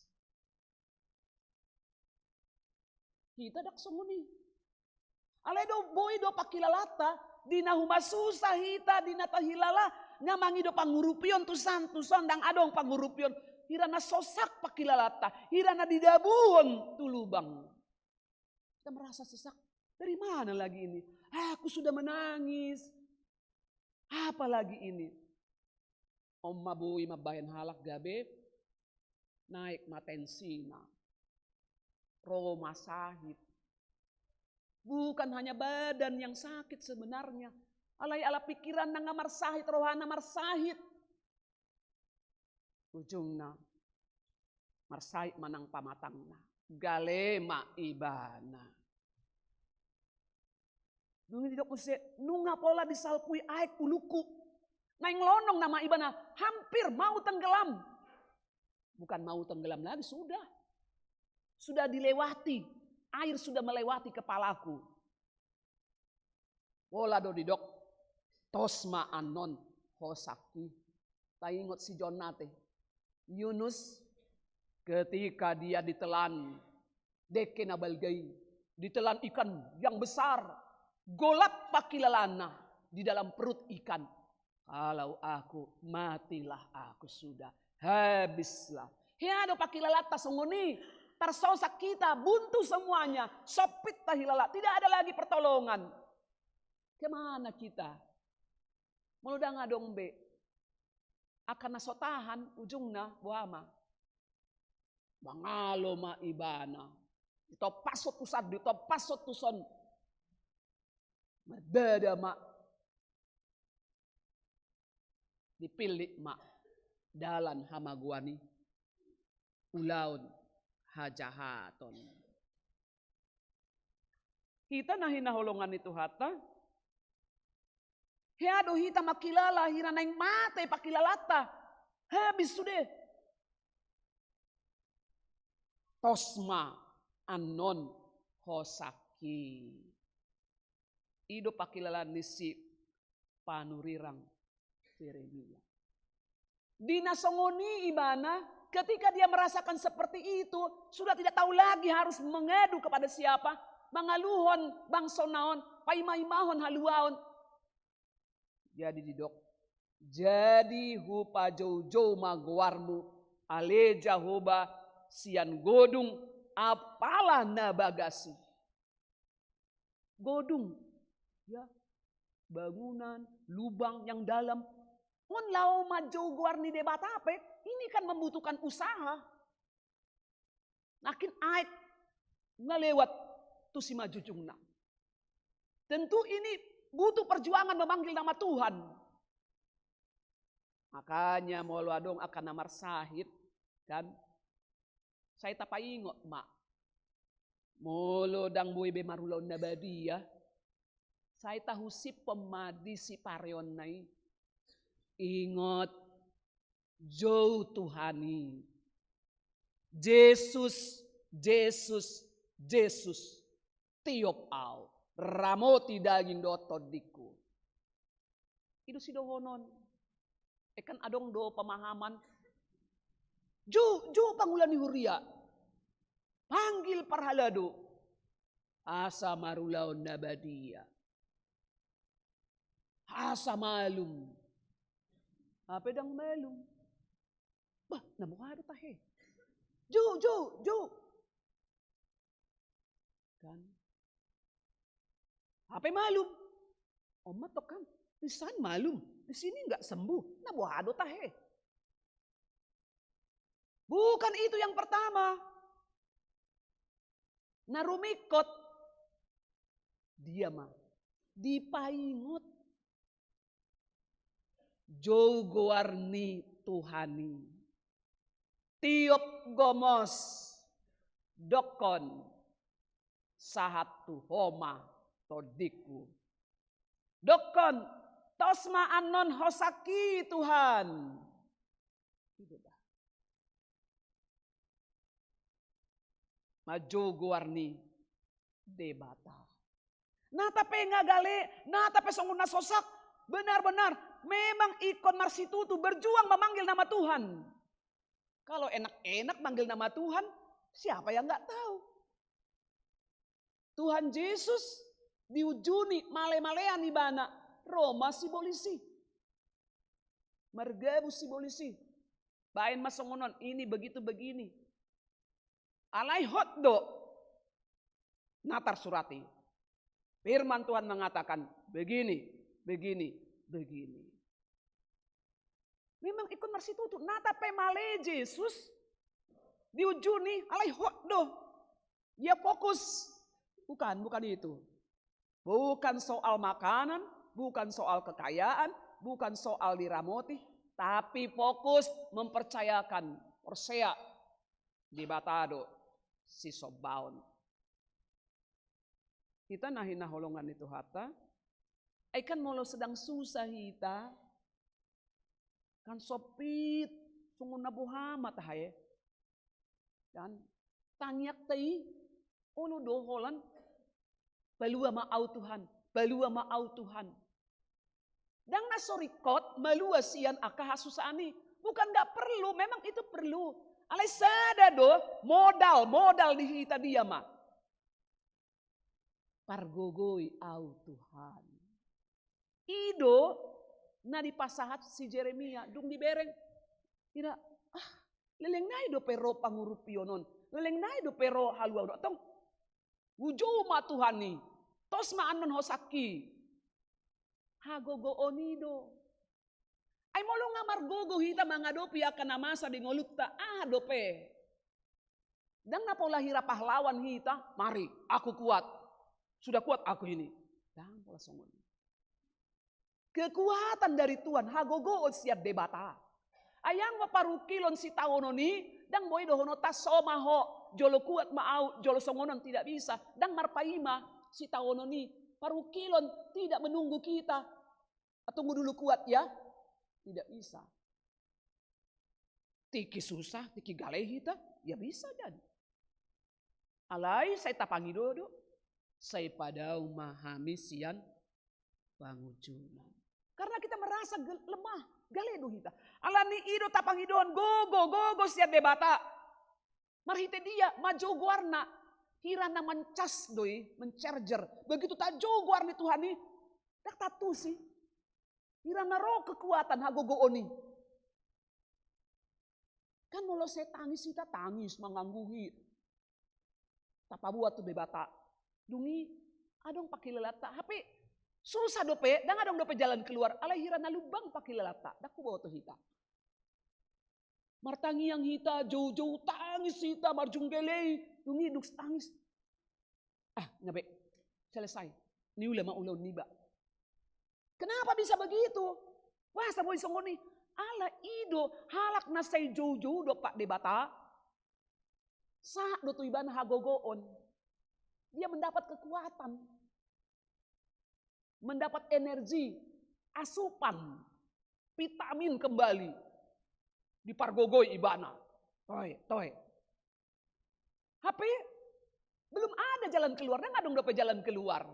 Hita ndang songon i. Alai do, boi do pangkilalaanta, di na humasusa hita, di na tahilala, na mangido pangurupion tu san, tu son ndang adong pangurupion. Hira na sosak pangkilalaanta, hira na didabuhon tu lubang. Kita merasa sesak. Dari mana lagi ini? Aku sudah menangis. Apa lagi ini? On ma boi mambahen halak gabe naek ma tensina. Ro ma sahit. Bukan hanya badan yang sakit sebenarnya. Alai ala pikiranna nunga marsahit, rohana marsahit. Ujungna marsahit ma nang pamatangna. Gale ma ibana. Dung i didok muse: Nunga pola disalpui aek ulungku. Naeng lonong nama ibana, hampir mau tenggelam. Bukan mau tenggelam lagi, sudah. Sudah dilewati, air sudah melewati kepalaku. Pola do didok: Tos ma annon hosangki. Taingot si Jona ate. Yunus, ketika dia ditelan dengke na balga i, ditelan ikan yang besar, golap pangkilalaanna di dalam perut ikan. Kalau aku, matilah aku sudah, habislah. Hea do pangkilalaanta songon i, tarsosak hita, buntu semuanya, sompit tahilala, tidak ada lagi pertolongan. Kemana kita? Molo ndang adong be angka na so tahan, ujungna boha ma? Mangalo ma ibana. Ditompashon tu san, ditompashon tu son. Mardada ma. Dipillit ma dalan hamagoan i, ulaon hajahaton. Hita na hinaholongan ni Tuhanta, hea do hita mangkilala hira naeng mate pangkilalaanta. Habis sude. Tos ma annon hosangki. I do pangkilalaan ni si panurirang Jeremia. Di na songon i ibana, Ketika dia merasakan seperti itu, sudah tidak tahu lagi harus mengadu kepada siapa, mangaluhon bangsona on, paima-imahon haluaon. Jadi didok, jadi hupajoujou ma goarmu, ale Jahowa, sian godung apala na bagas i. Godung, ya, bangunan, lubang yang dalam. On laho manjou goar ni Debata pe, ini kan membutuhkan usaha. Nangkin aek nunga lewat tu simanjujungna. Tentu ini butuh perjuangan memanggil nama Tuhan. Makanya molo adong angka na marsahit, kan, sai tapaingot ma. Molo ndang boi be marulaon na badia, sai tahusiphon ma di sipareonna i. Ingot, jou Tuhan i. Jesus, Jesus, Jesus. Tiop au, ramoti daging dohot tondingku. I do sidohonon. E kan adong do pemahaman, jou, jou pangula ni huria. Panggil parhalado. Asa marulaon na badia. Asa malum. Hape ndang malum. Bah, na boha do tahe. Jou, jou, jou. Kan. Hape malum. On ma tong kan. Di san malum. Di sini nggak sembuh. Na boha do tahe. Bukan itu yang pertama. Na rumingkot. Dia ma. Dipaingot. Jou goar ni Tuhan i. Tiop gomos, dokkon, sahat tu ho ma tondingku. Dokkon, tos ma annon ho sangki Tuhan. I do da. Manjou goar ni Debata. Nata pe nga gale, nata pe songon na sosak, benar-benar memang ingkon marsitutu berjuang memanggil nama Tuhan. Kalau enak-enak manggil nama Tuhan, siapa yang nggak tahu? Tuhan Jesus diujuni male-malean ibana, ro ma sibolis i. Margabus sibolis i. Baen ma songon on, ini begitu begini. Alai hot do na tarsurat i. Firman Tuhan mengatakan begini, begini, begini. Memang ingkon marsitutu, nata pe male Jesus diujuni, alai hot do. Dia fokus. Bukan, bukan itu. Bukan soal makanan, bukan soal kekayaan, bukan soal diramoti, tapi fokus mempercayakan, porsea Debata do sisombaon. Hita na hinaholongan ni Tuhanta, ai kan molo sedang susah hita, kan sompit, songon na boha ma tahe. Kan tangiangta i, olo do holan, palua ma au Tuhan, palua ma au Tuhan. Ndang na so ringkot malua sian angka hasusaan i. Bukan nggak perlu, memang itu perlu. Alai sada do modal, modal di hita dia ma. Pargogoi au Tuhan. I do na dipasahat si Jeremia, dung dibereng. Ira, ah, leleng nai dope ro pangurupion on. Leleng nai dope ro haluaon on. Tong, hujou ma Tuhan i. Tos ma annon ho sangki. Hagogoon i do. Ai molo nga margogo hita mangadopi angka na masa di ngolunta, aha dope? Ndang na pola hira pahlawan hita, mari, aku kuat. Sudah kuat aku ini. Ndang pola songon i. Kekuatan dari Tuhan, hagogoon sian Debata. Ai anggo parungkilon sitaonon i, ndang boi dohononta so ma ho, jolo kuat ma au, jolo songon on, tidak bisa. Ndang marpaima sitaonon i, parungkilon tidak menunggu kita. Tunggu dulu kuat ya. Tidak bisa. Tingki susah, tingki gale hita, ya bisa jadi. Alai sai tapangido do, sai padao ma hami sian pangunjunan. Karena kita merasa gel-, lemah. Gale do hita. Alani i do tapangidohon gogo, gogo sian Debata. Marhite dia, manjou goarna. Hira na mancas do i, mencharger. Begitu tajou goar ni Tuhan i, ndang taantusi. Hira na ro kekuatan hagogoon i. Kan molo sai tangis hita, tangis mangangguhi. Tapaboa tu Debata. Dung i adong pangkilalanta. Hape susah dope, ndang adong dope jalan keluar. Alai hira na lumbang pangkilalanta. Ndang huboto hita. Martangiang hita, joujou tangis hita, marjunggelei. Dung i dung tangis. Ah, nyabe. Selesai. Niula ma ulaon niba. Kenapa bisa begitu? Boasa boi songon i? Ala i do halak na sai joujou dompak Debata. Sahat do tu ibana hagogoon. Dia mendapat kekuatan. Mendapat energi, asupan, vitamin kembali. Dipargogoi ibana. Toe, toe. Hape belum ada jalan keluar, ndang adong dope jalan keluar.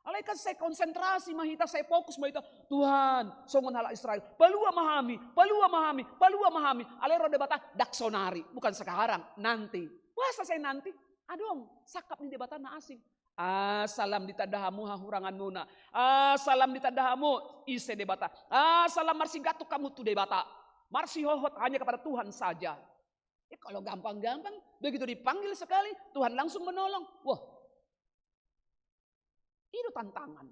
Alai kan sai konsentrasi ma hita, sai fokus ma hita. Tuhan, songon halak Israel, palua ma hami, palua ma hami, palua ma hami. Alai ro Debata, ndang sonari, bukan sekarang, nanti. Boasa sai nanti? Adong sangkap ni Debata na asing. Asa lam ditanda hamu hahuranganmuna. Asa lam ditanda hamu ise Debata. Asa lam marsigantung hamu tu Debata. Marsihohot hanya kepada Tuhan saja. Eh, kalau gampang-gampang, begitu dipanggil sekali, Tuhan langsung menolong. Wah, itu tantangan.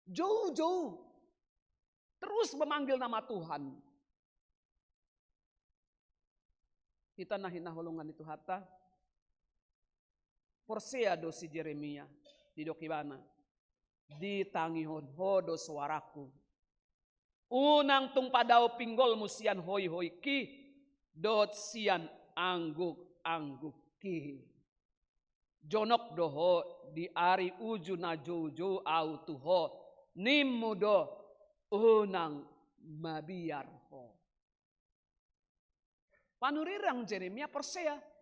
Joujou. Terus memanggil nama Tuhan. Hita na hinaholongan ni Tuhanta. Porsea do si Jeremia, didok ibana, ditangihon Ho do soarangku. Unang tung padao pinggolmu sian hoihoingki, dohot sian anggukanggungki. Jonok do Ho di ari uju na joujou ahu tu Ho, nimmu do, unang mabiar Ho. Panurirang Jeremia porsea.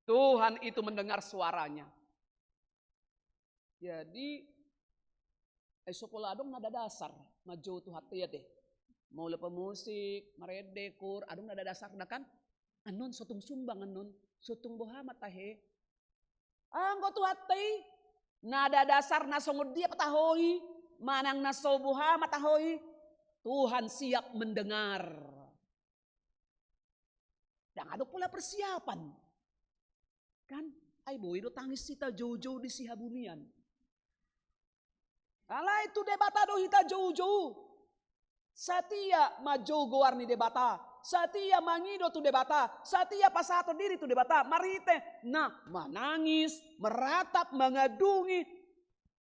Tuhan itu mendengar suaranya. Jadi, ai so pola adong nada dasar manjou Tuhanta i ate. Molo pemusik, marende, koor, adong nada dasarna kan? Annon so tung sumbang annon, so tung boha ma tahe. Anggo Tuhanta i, nada dasarna songon dia pe tahe i, manang na so boha ma tahe i, Tuhan siap mendengar. Ndang adong pola persiapan. Kan? Ai boi do tangis hita joujou di sihabunian. Alai tu Debata do hita joujou. Satia manjou goar ni Debata. Satia mangido tu Debata. Satia pasahaton diri tu Debata. Marhite na manangis, meratap, mangandungi.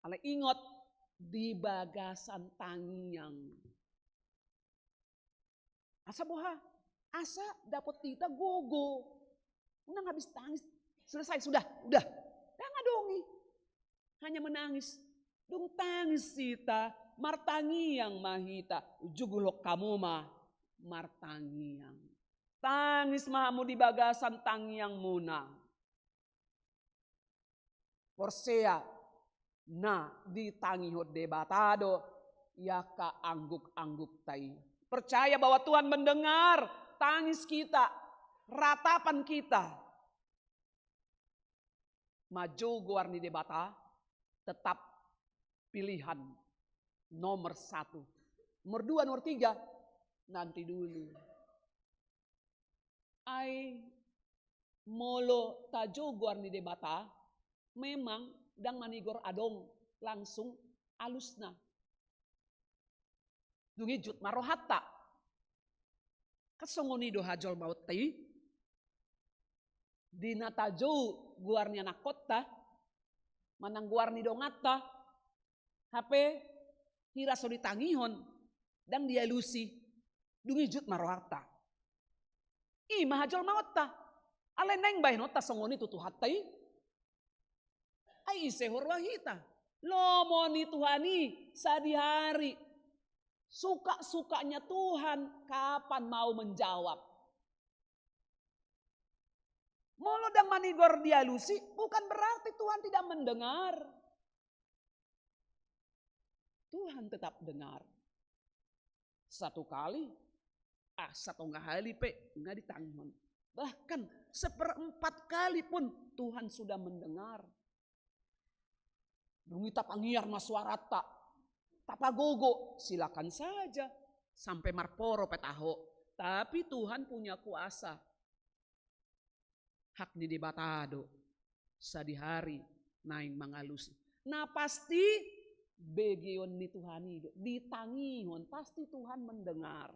Alai ingot, di bagasan tangiang. Asa boha? Asa dapot hita gogo. Unang habis tangis. Selesai, sudah, udah. Ndang adong i. Hanya menangis. Dung tangis hita, martangiang ma hita. Jugulhon hamu ma martangiang. Tangis ma hamu di bagasan tangiangmuna. Porsea, na ditangihon Debata do i angka angguk-anggukta i. Percaya bahwa Tuhan mendengar tangis kita, ratapan kita. Manjou goar ni Debata tetap pilihan nomor satu. Nomor dua, nomor tiga, nanti dulu. Ai molo tajou goar ni Debata, memang ndang manigor adong langsung alusna. Dung i jut ma rohanta. Kan songon i do hajolmaonta i. Di na tajou goar ni anakkonta, manang goar ni donganta, hape hira so ditangihon, ndang dialusi, dung i jut ma rohanta. I ma hajolmaonta. Alai naeng bahenonta songon i tu Tuhanta i. Ai ise huroha hita? Lomo ni Tuhan i sadihari. Suka-sukanya Tuhan kapan mau menjawab. Molo ndang manigor dialusi, bukan berarti Tuhan tidak mendengar. Tuhan tetap dengar. Satu kali, ah, satonga hali pe nga ditangihon. Bahkan seperempat kali pun Tuhan sudah mendengar. Dung i tapangiar ma suaranta, tapagogo, silakan saja. Sampe marporo pe taho. Tapi Tuhan punya kuasa. Hak ni Debata do, sadihari naeng mangalusi. Na pasti begeon ni Tuhan i do, ditangihon, pasti Tuhan mendengar.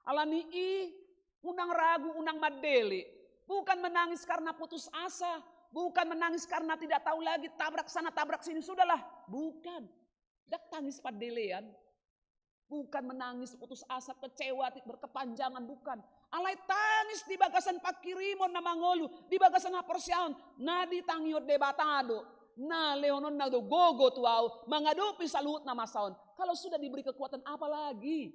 Alani i, unang ragu, unang mandele. Bukan menangis karena putus asa, bukan menangis karena tidak tahu lagi, tabrak sana, tabrak sini, sudahlah. Bukan. Ndang tangis pandelean. Bukan menangis putus asa, kecewa, ti-, berkepanjangan, bukan. Alai tangis di bagasan pangkirimon na mangolu, di bagasan haporseaon, na ditangihon Debata do, na lehononna do gogo tu ahu, mangadopi saluhut na masa on. Kalau sudah diberi kekuatan, apa lagi?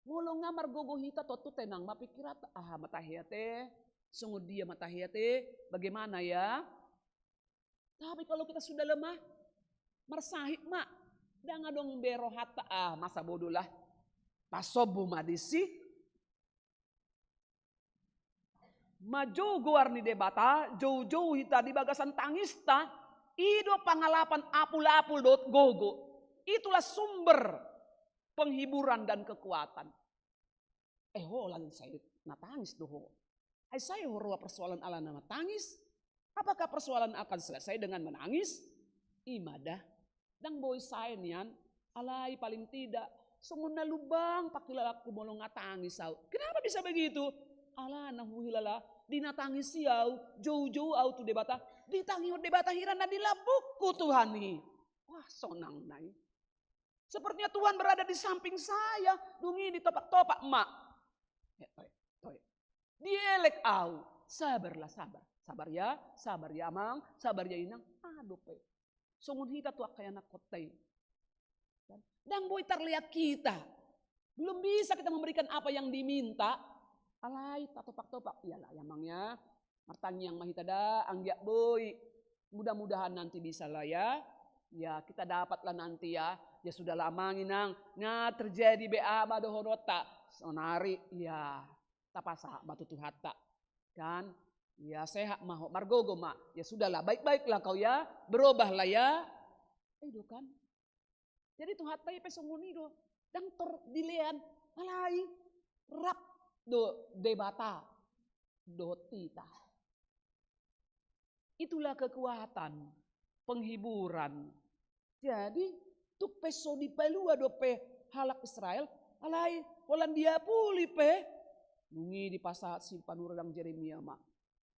Molo nga margogo hita, tontu tenang ma pingkiranta, aha ma tahean te, songon dia ma tahean te, bagaimana ya? Tapi kalau kita sudah lemah, marsahit ma, ndang adong be rohanta, ah, masa bodoh lah. Pasombu ma disi. Manjou goar ni Debata, joujou hita di bagasan tangista, i do pangalapan apulapul dohot gogo. Itulah sumber penghiburan dan kekuatan. Eh, ho, lan sai na tangis do ho. Ai sai ho roa persoalan alana martangis? Apakah persoalan akan selesai dengan menangis? I ma da. Ndang boi sai nian, alai paling tidak songon na lumbang pangkilalaanku molo nga tangis ahu. Kenapa bisa begitu? Alana huhilala, di na tangis i ahu, joujou ahu tu Debata, ditangihon Debata hira na di lambungku Tuhan i. Wah, sonang na i. Sepertinya Tuhan berada di samping saya. Dung i ditopaktopak ma. Eh, toe, toe. Dielek ahu. Sabarlah, sabar. Sabar ya, sabar ya amang, sabar ya inang. Adope. Songon hita tu angka ianakhonta i. Kan? Ndang boi tarlean hita. Belum bisa kita memberikan apa yang diminta. Alai tatopaktopak. Iyalah ya amang ya. Martangiang ma hita da, anggiat boi. Mudah-mudahan nanti bisa lah ya. Ya, kita dapatlah nanti ya. Ya sudahlah amang inang. Nga terjadi be aha ma dohononta. Sonari, ya, tapasahat ma tu Tuhanta. Kan? Ya, sehat ma ho, margogo ma. Ya sudahlah, baik-baiklah kau ya. Berubahlah ya. I do kan? Jadi Tuhanta i pe songon i do. Ndang tor dilean, alai rap do Debata dohot hita. Itulah kekuatan, penghiburan. Jadi, tung pe so dipalua dope halak Israel, alai holan diapuli pe. Dung i dipasahat si panurirang Jeremia ma.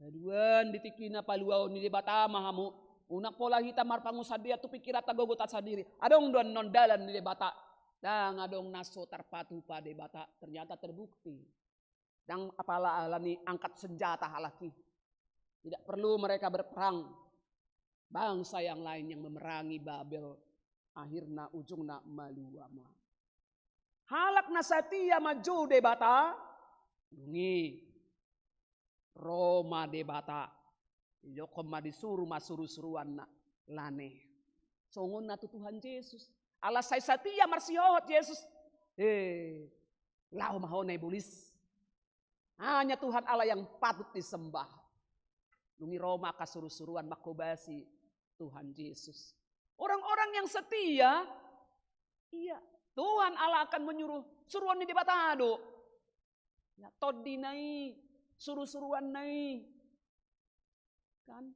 Haduan di tingkina paluaon ni Debata ma hamu. Unang pola hita marpangunsandean tu pingkiranta, gogota sandiri. Adong do annon dalan ni Debata. Ndang adong na so tarpatupa Debata. Ternyata terbukti. Ndang apala alani angkat senjata halak i. Tidak perlu mereka berperang. Bangsa yang lain yang memerangi Babel. Akhirna ujungna malua ma. Halak na satia manjou Debata, dung i ro ma Debata. Idokkon ma, disuru ma surusuruanna, lane. Songon na tu Tuhan Jesus. Ala sai satia marsihohot Jesus. Eh, laho ma ho na ibolis. Hanya Tuhan Allah yang patut disembah. Dung i ro ma angka surusuruan manghobasi Tuhan Jesus. Orang-orang yang setia, iya, Tuhan Allah akan menyuruh, suruan ni Debata do. Ya, tondina i, surusuruanna i. Kan?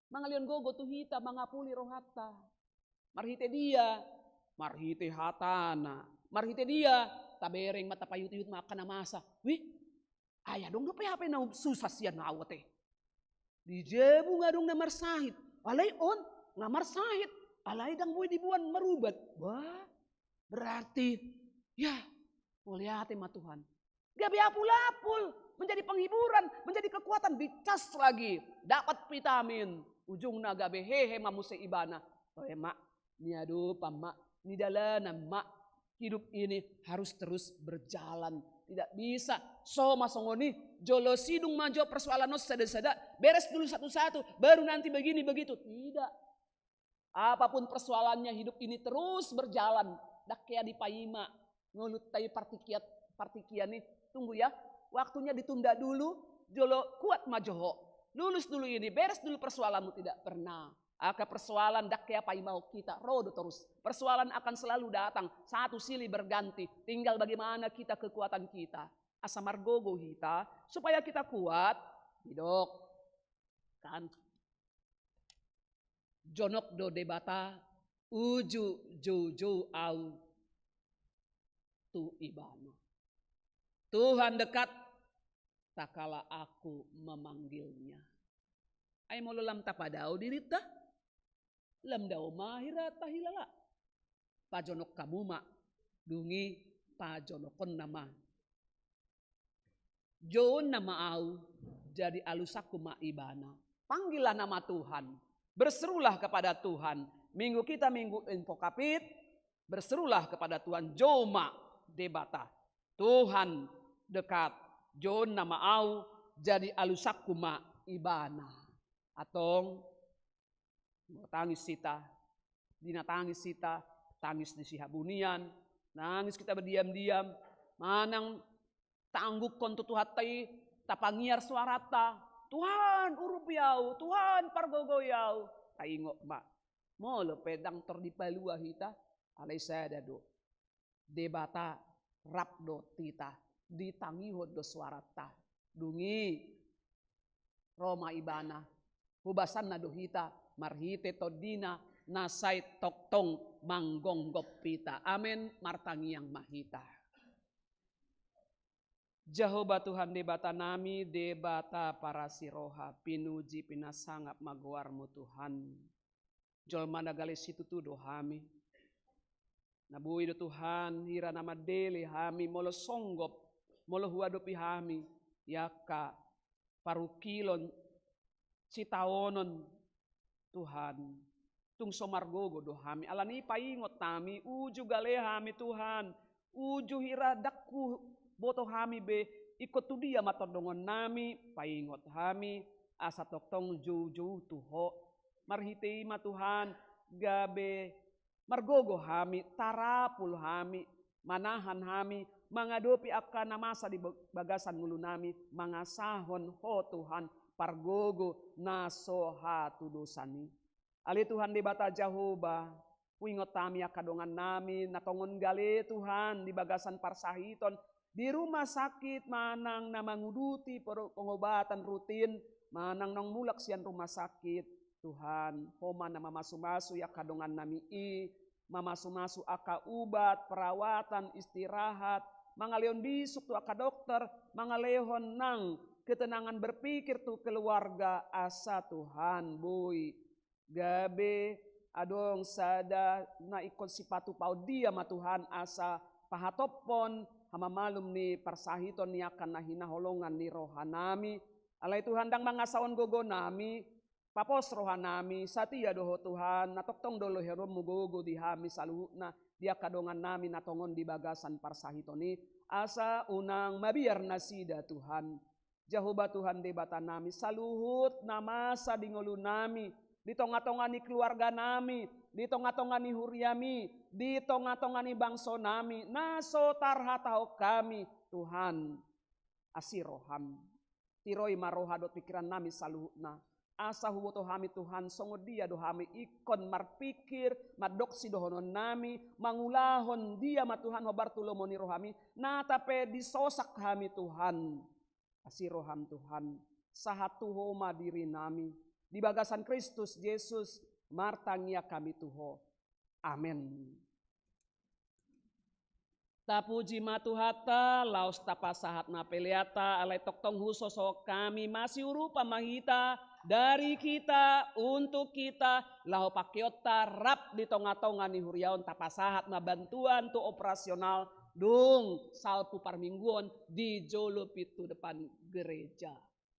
Mangalehon gogo tu hita, mangapuli rohanta. Marhite dia, marhite hatana. Marhite dia, tabereng ma, tapaihutihut ma angka na masa. Wih, ai adong dope hape na susah sian ahu ate. Di jabu nga adong na marsahit. Alai on nga marsahit. Alai ndang boi diboan marubat. Wah, berarti, ya, mauliate ma Tuhan. Gabe apulapul, menjadi penghiburan, menjadi kekuatan, dicas lagi, dapat vitamin, ujungna gabe hehe ma muse ibana. Toe ma, niadopan ma, nidalanan ma. Hidup ini harus terus berjalan. Tidak bisa so ma songon i, jolo sidung manjou persoalan on sada-sada, beres dulu satu-satu, baru nanti begini begitu. Tidak. Apapun persoalannya, hidup ini terus berjalan. Ndang hea dipaima ngolunta i, partingkian, partingkian i. Tunggu ya, waktunya ditunda dulu, jolo kuat ma jo ho. Lulus dulu ini, beres dulu persoalanmu, tidak pernah. Angka persoalan ndang hea paimahon hita, ro do torus. Persoalan akan selalu datang, satu silih berganti. Tinggal bagaimana kita, kekuatan kita. Asa margogo hita, supaya kita kuat. Didok kan, jonok do Debata, uju joujou au tu Ibana. Tuhan dekat, tak kala aku memanggil-Nya. Ai molo lam tapadao dirinta, lam dao ma hira tahilala. Pajonok hamu ma, dung i pajonokhonna ma. Jouon nama au, jadi alusanku ma Ibana. Panggillah nama Tuhan. Berserulah kepada Tuhan. Minggu kita minggu Invokavit, berserulah kepada Tuhan. Jou ma Debata. Tuhan dekat. Jouon nama au, jadi alusanku ma Ibana. Antong, tangis hita, di na tangis hita, tangis di sihabunian, nangis kita berdiam-diam, manang taangguhon tu Tuhanta i, tapangiar suaranta, Tuhan, urupi au, Tuhan, pargogoi au. Taingot ma, molo pe ndang tor dipalua hita, alai sada do. Debata rap dohot hita, ditangihon do suaranta. Dung i ro ma Ibana, hubasanna do hita marhite TondiNa na sai tongtong manggonggop hita. Amen. Martangiang ma hita. Jahowa Tuhan Debatanami, Debata parasi roha, pinuji pinasangap ma goarMu Tuhan. Jolma na gale situtu do hami. Na boi do Tuhan, hira na mandele hami, molo songgop, molo huadopi hami, i angka parungkilon, sitaonon, Tuhan. Tung so margogo do hami, alani i paingot hami, uju gale hami Tuhan, uju hira ndang huboto hami be, ingkon tu dia ma tondongonnami, paingot hami, asa tongtong joujou tu Ho. Marhite i ma Tuhan, gabe margogo hami, tarapul hami, manahan hami, mangadopi angka na masa di bagasan ngolunami, mangasahon Ho Tuhan, pargogo na so hatudosan i. Ale Tuhan Debata Jahowa, huingot hami angka dongannami, na tongon gale Tuhan, di bagasan parsahiton, di rumah sakit manang na manguduti pengobatan rutin, manang naung mulak sian rumah sakit, Tuhan, Ho ma na mamasu-masu i angka dongannami i, mamasu-masu angka ubat, perawatan, istirahat, mangalehon bisuk tu angka dokter, mangalehon nang ketenangan berpikir tu keluarga, asa Tuhan boi gabe adong sada na ingkon sipatupaon dia ma Tuhan asa pahatophon hamamalum ni parsahiton ni angka na hinaholongan ni rohanami. Alai Tuhan ndang mangasahon gogonami, papos rohanami, satia do Ho Tuhan, na tongtong do lehononmu gogo di hami saluhutna, di angka dongannami na tongon di bagasan parsahiton i, asa unang mabiar nasida Tuhan. Jahowa Tuhan Debatanami, saluhut na masa di ngolunami, di tonga-tonga ni keluarganami, di tonga-tonga ni huriami, di tonga-tonga ni bangsonami, na so tarhatahon hami, Tuhan, asi roham. Tiroi ma roha dohot pingkirannami saluhutna. Asa huboto hami Tuhan, songon dia do hami ingkon marpingkir, mandok sidohononnami, mangulahon dia ma Tuhan hombar tu lomo ni rohami, nata pe disosak hami Tuhan. Asi roham Tuhan, sahat tu Ho ma dirinami, di bagasan Kristus Jesus, martangiang hami tu Ho. Amen. Tapuji ma Tuhanta, laos tapasahat ma peleanta, alai tongtong husosohon hami, masiurupan ma hita, dari kita, untuk kita, laho pangkeonta rap di tonga-tonga ni huria on, tapasahat ma bantuan tu operasional, dung salpu parmingguon di jolo pintu depan gereja.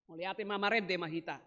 Mauliate ma, marende ma hita.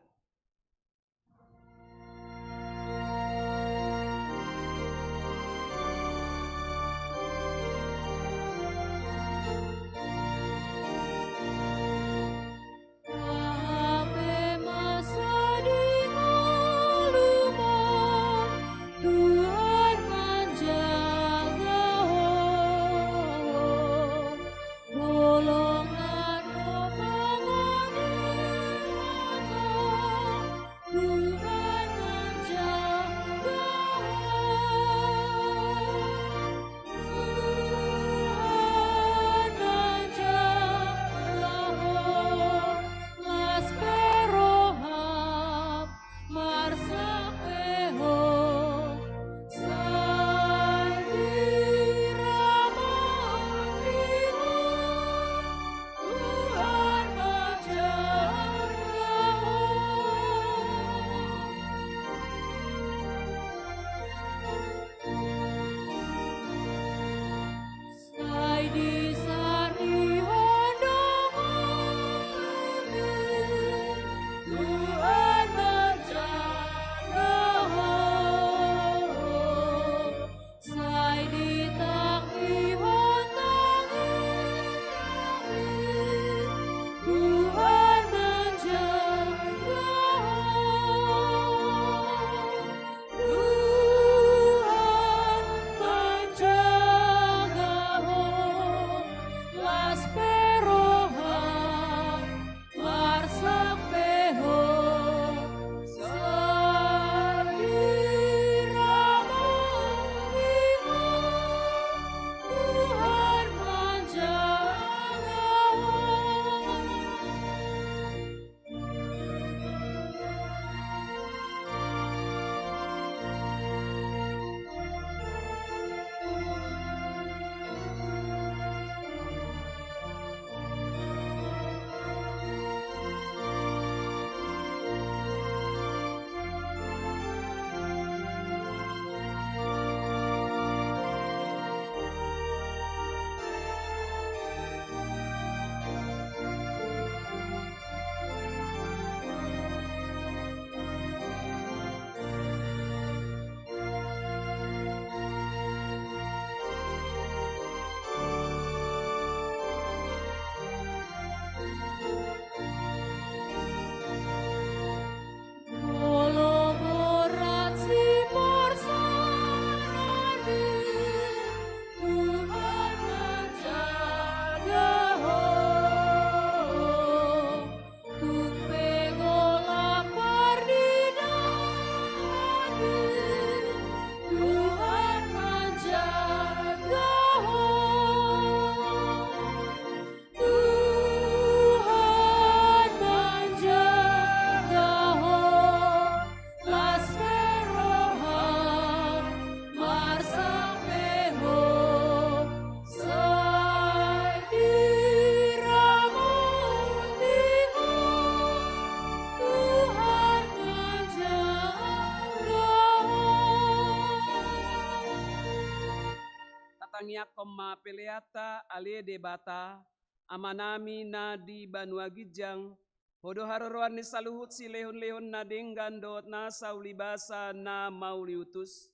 Tangiangkon ma peleanta, ale Debata, Amanami na di banua ginjang, Ho do haroroan ni saluhut silehonlehon na denggan dohot nasa ulibasa na mauliutus.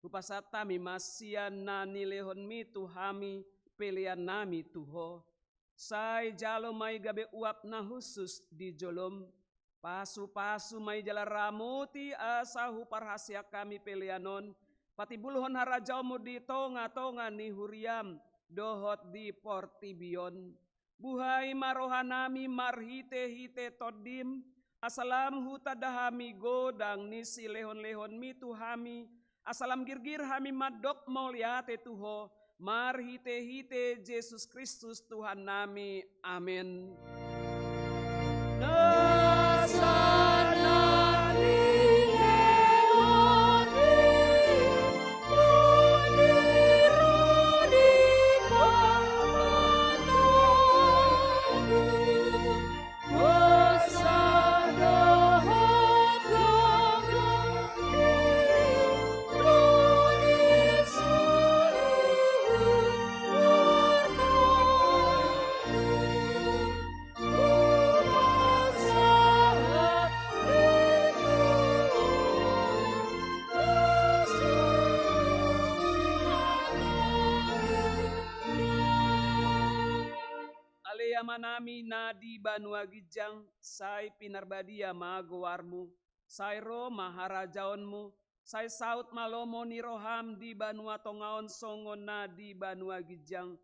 Hupasahat hami ma sian na nilehonmi tu hami peleannami tu Ho. Sai jalo ma i gabe uap na hushus di jolom. Pasupasu ma i jala ramoti asa huparhaseang hami pelean on patimbulhon harajaonmu di tongatonga ni huriam dohot di portibi on. Buhai ma rohanami marhitehite Tondim, asa lam hutanda hami godang ni silehonlehonmi tu hami, asa lam girgir hami mandok mauliate tu Ho, marhitehite Jesus Kristus Tuhannami. Amen. Ale Amanami na di banua ginjang, sai pinarbadia ma goarmu, sai ro ma harajaonmu, sai saut ma lomo ni roham di banua tonga on songon na di banua ginjang.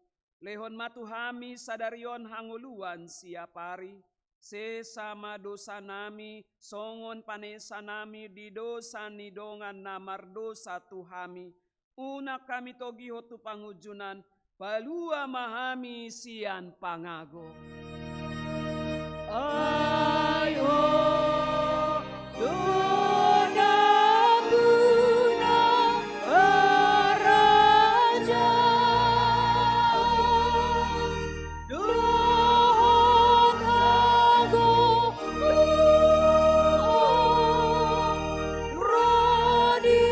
Lehon ma tu hami sadari on hangoluan siap ari. Sesa ma dosanami songon panesanami di dosa ni dongan na mardosa tu hami. Unang hami togihon tu pangunjunan, palua ma hami sian pangago. Ai Ho do na guna harajaon dohot hagogoon ro di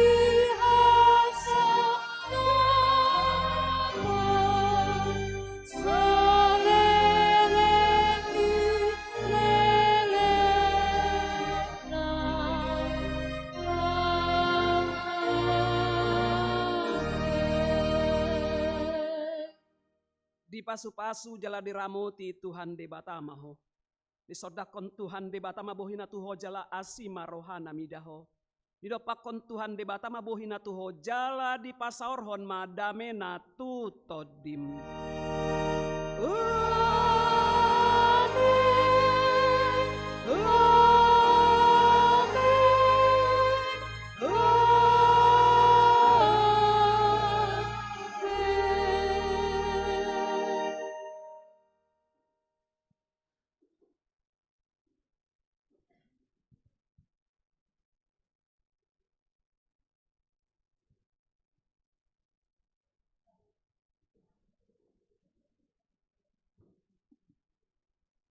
hasangapan saleleng ni lelengna. Amen. Dipasupasu jala diramoti Tuhan Debata ma ho. Disondangkon Tuhan Debata ma bohina tu ho jala asi ma rohana mida ho. Didompakkon Tuhan Debata ma bohina tu ho jala dipasaorhon ma damena tu tondim.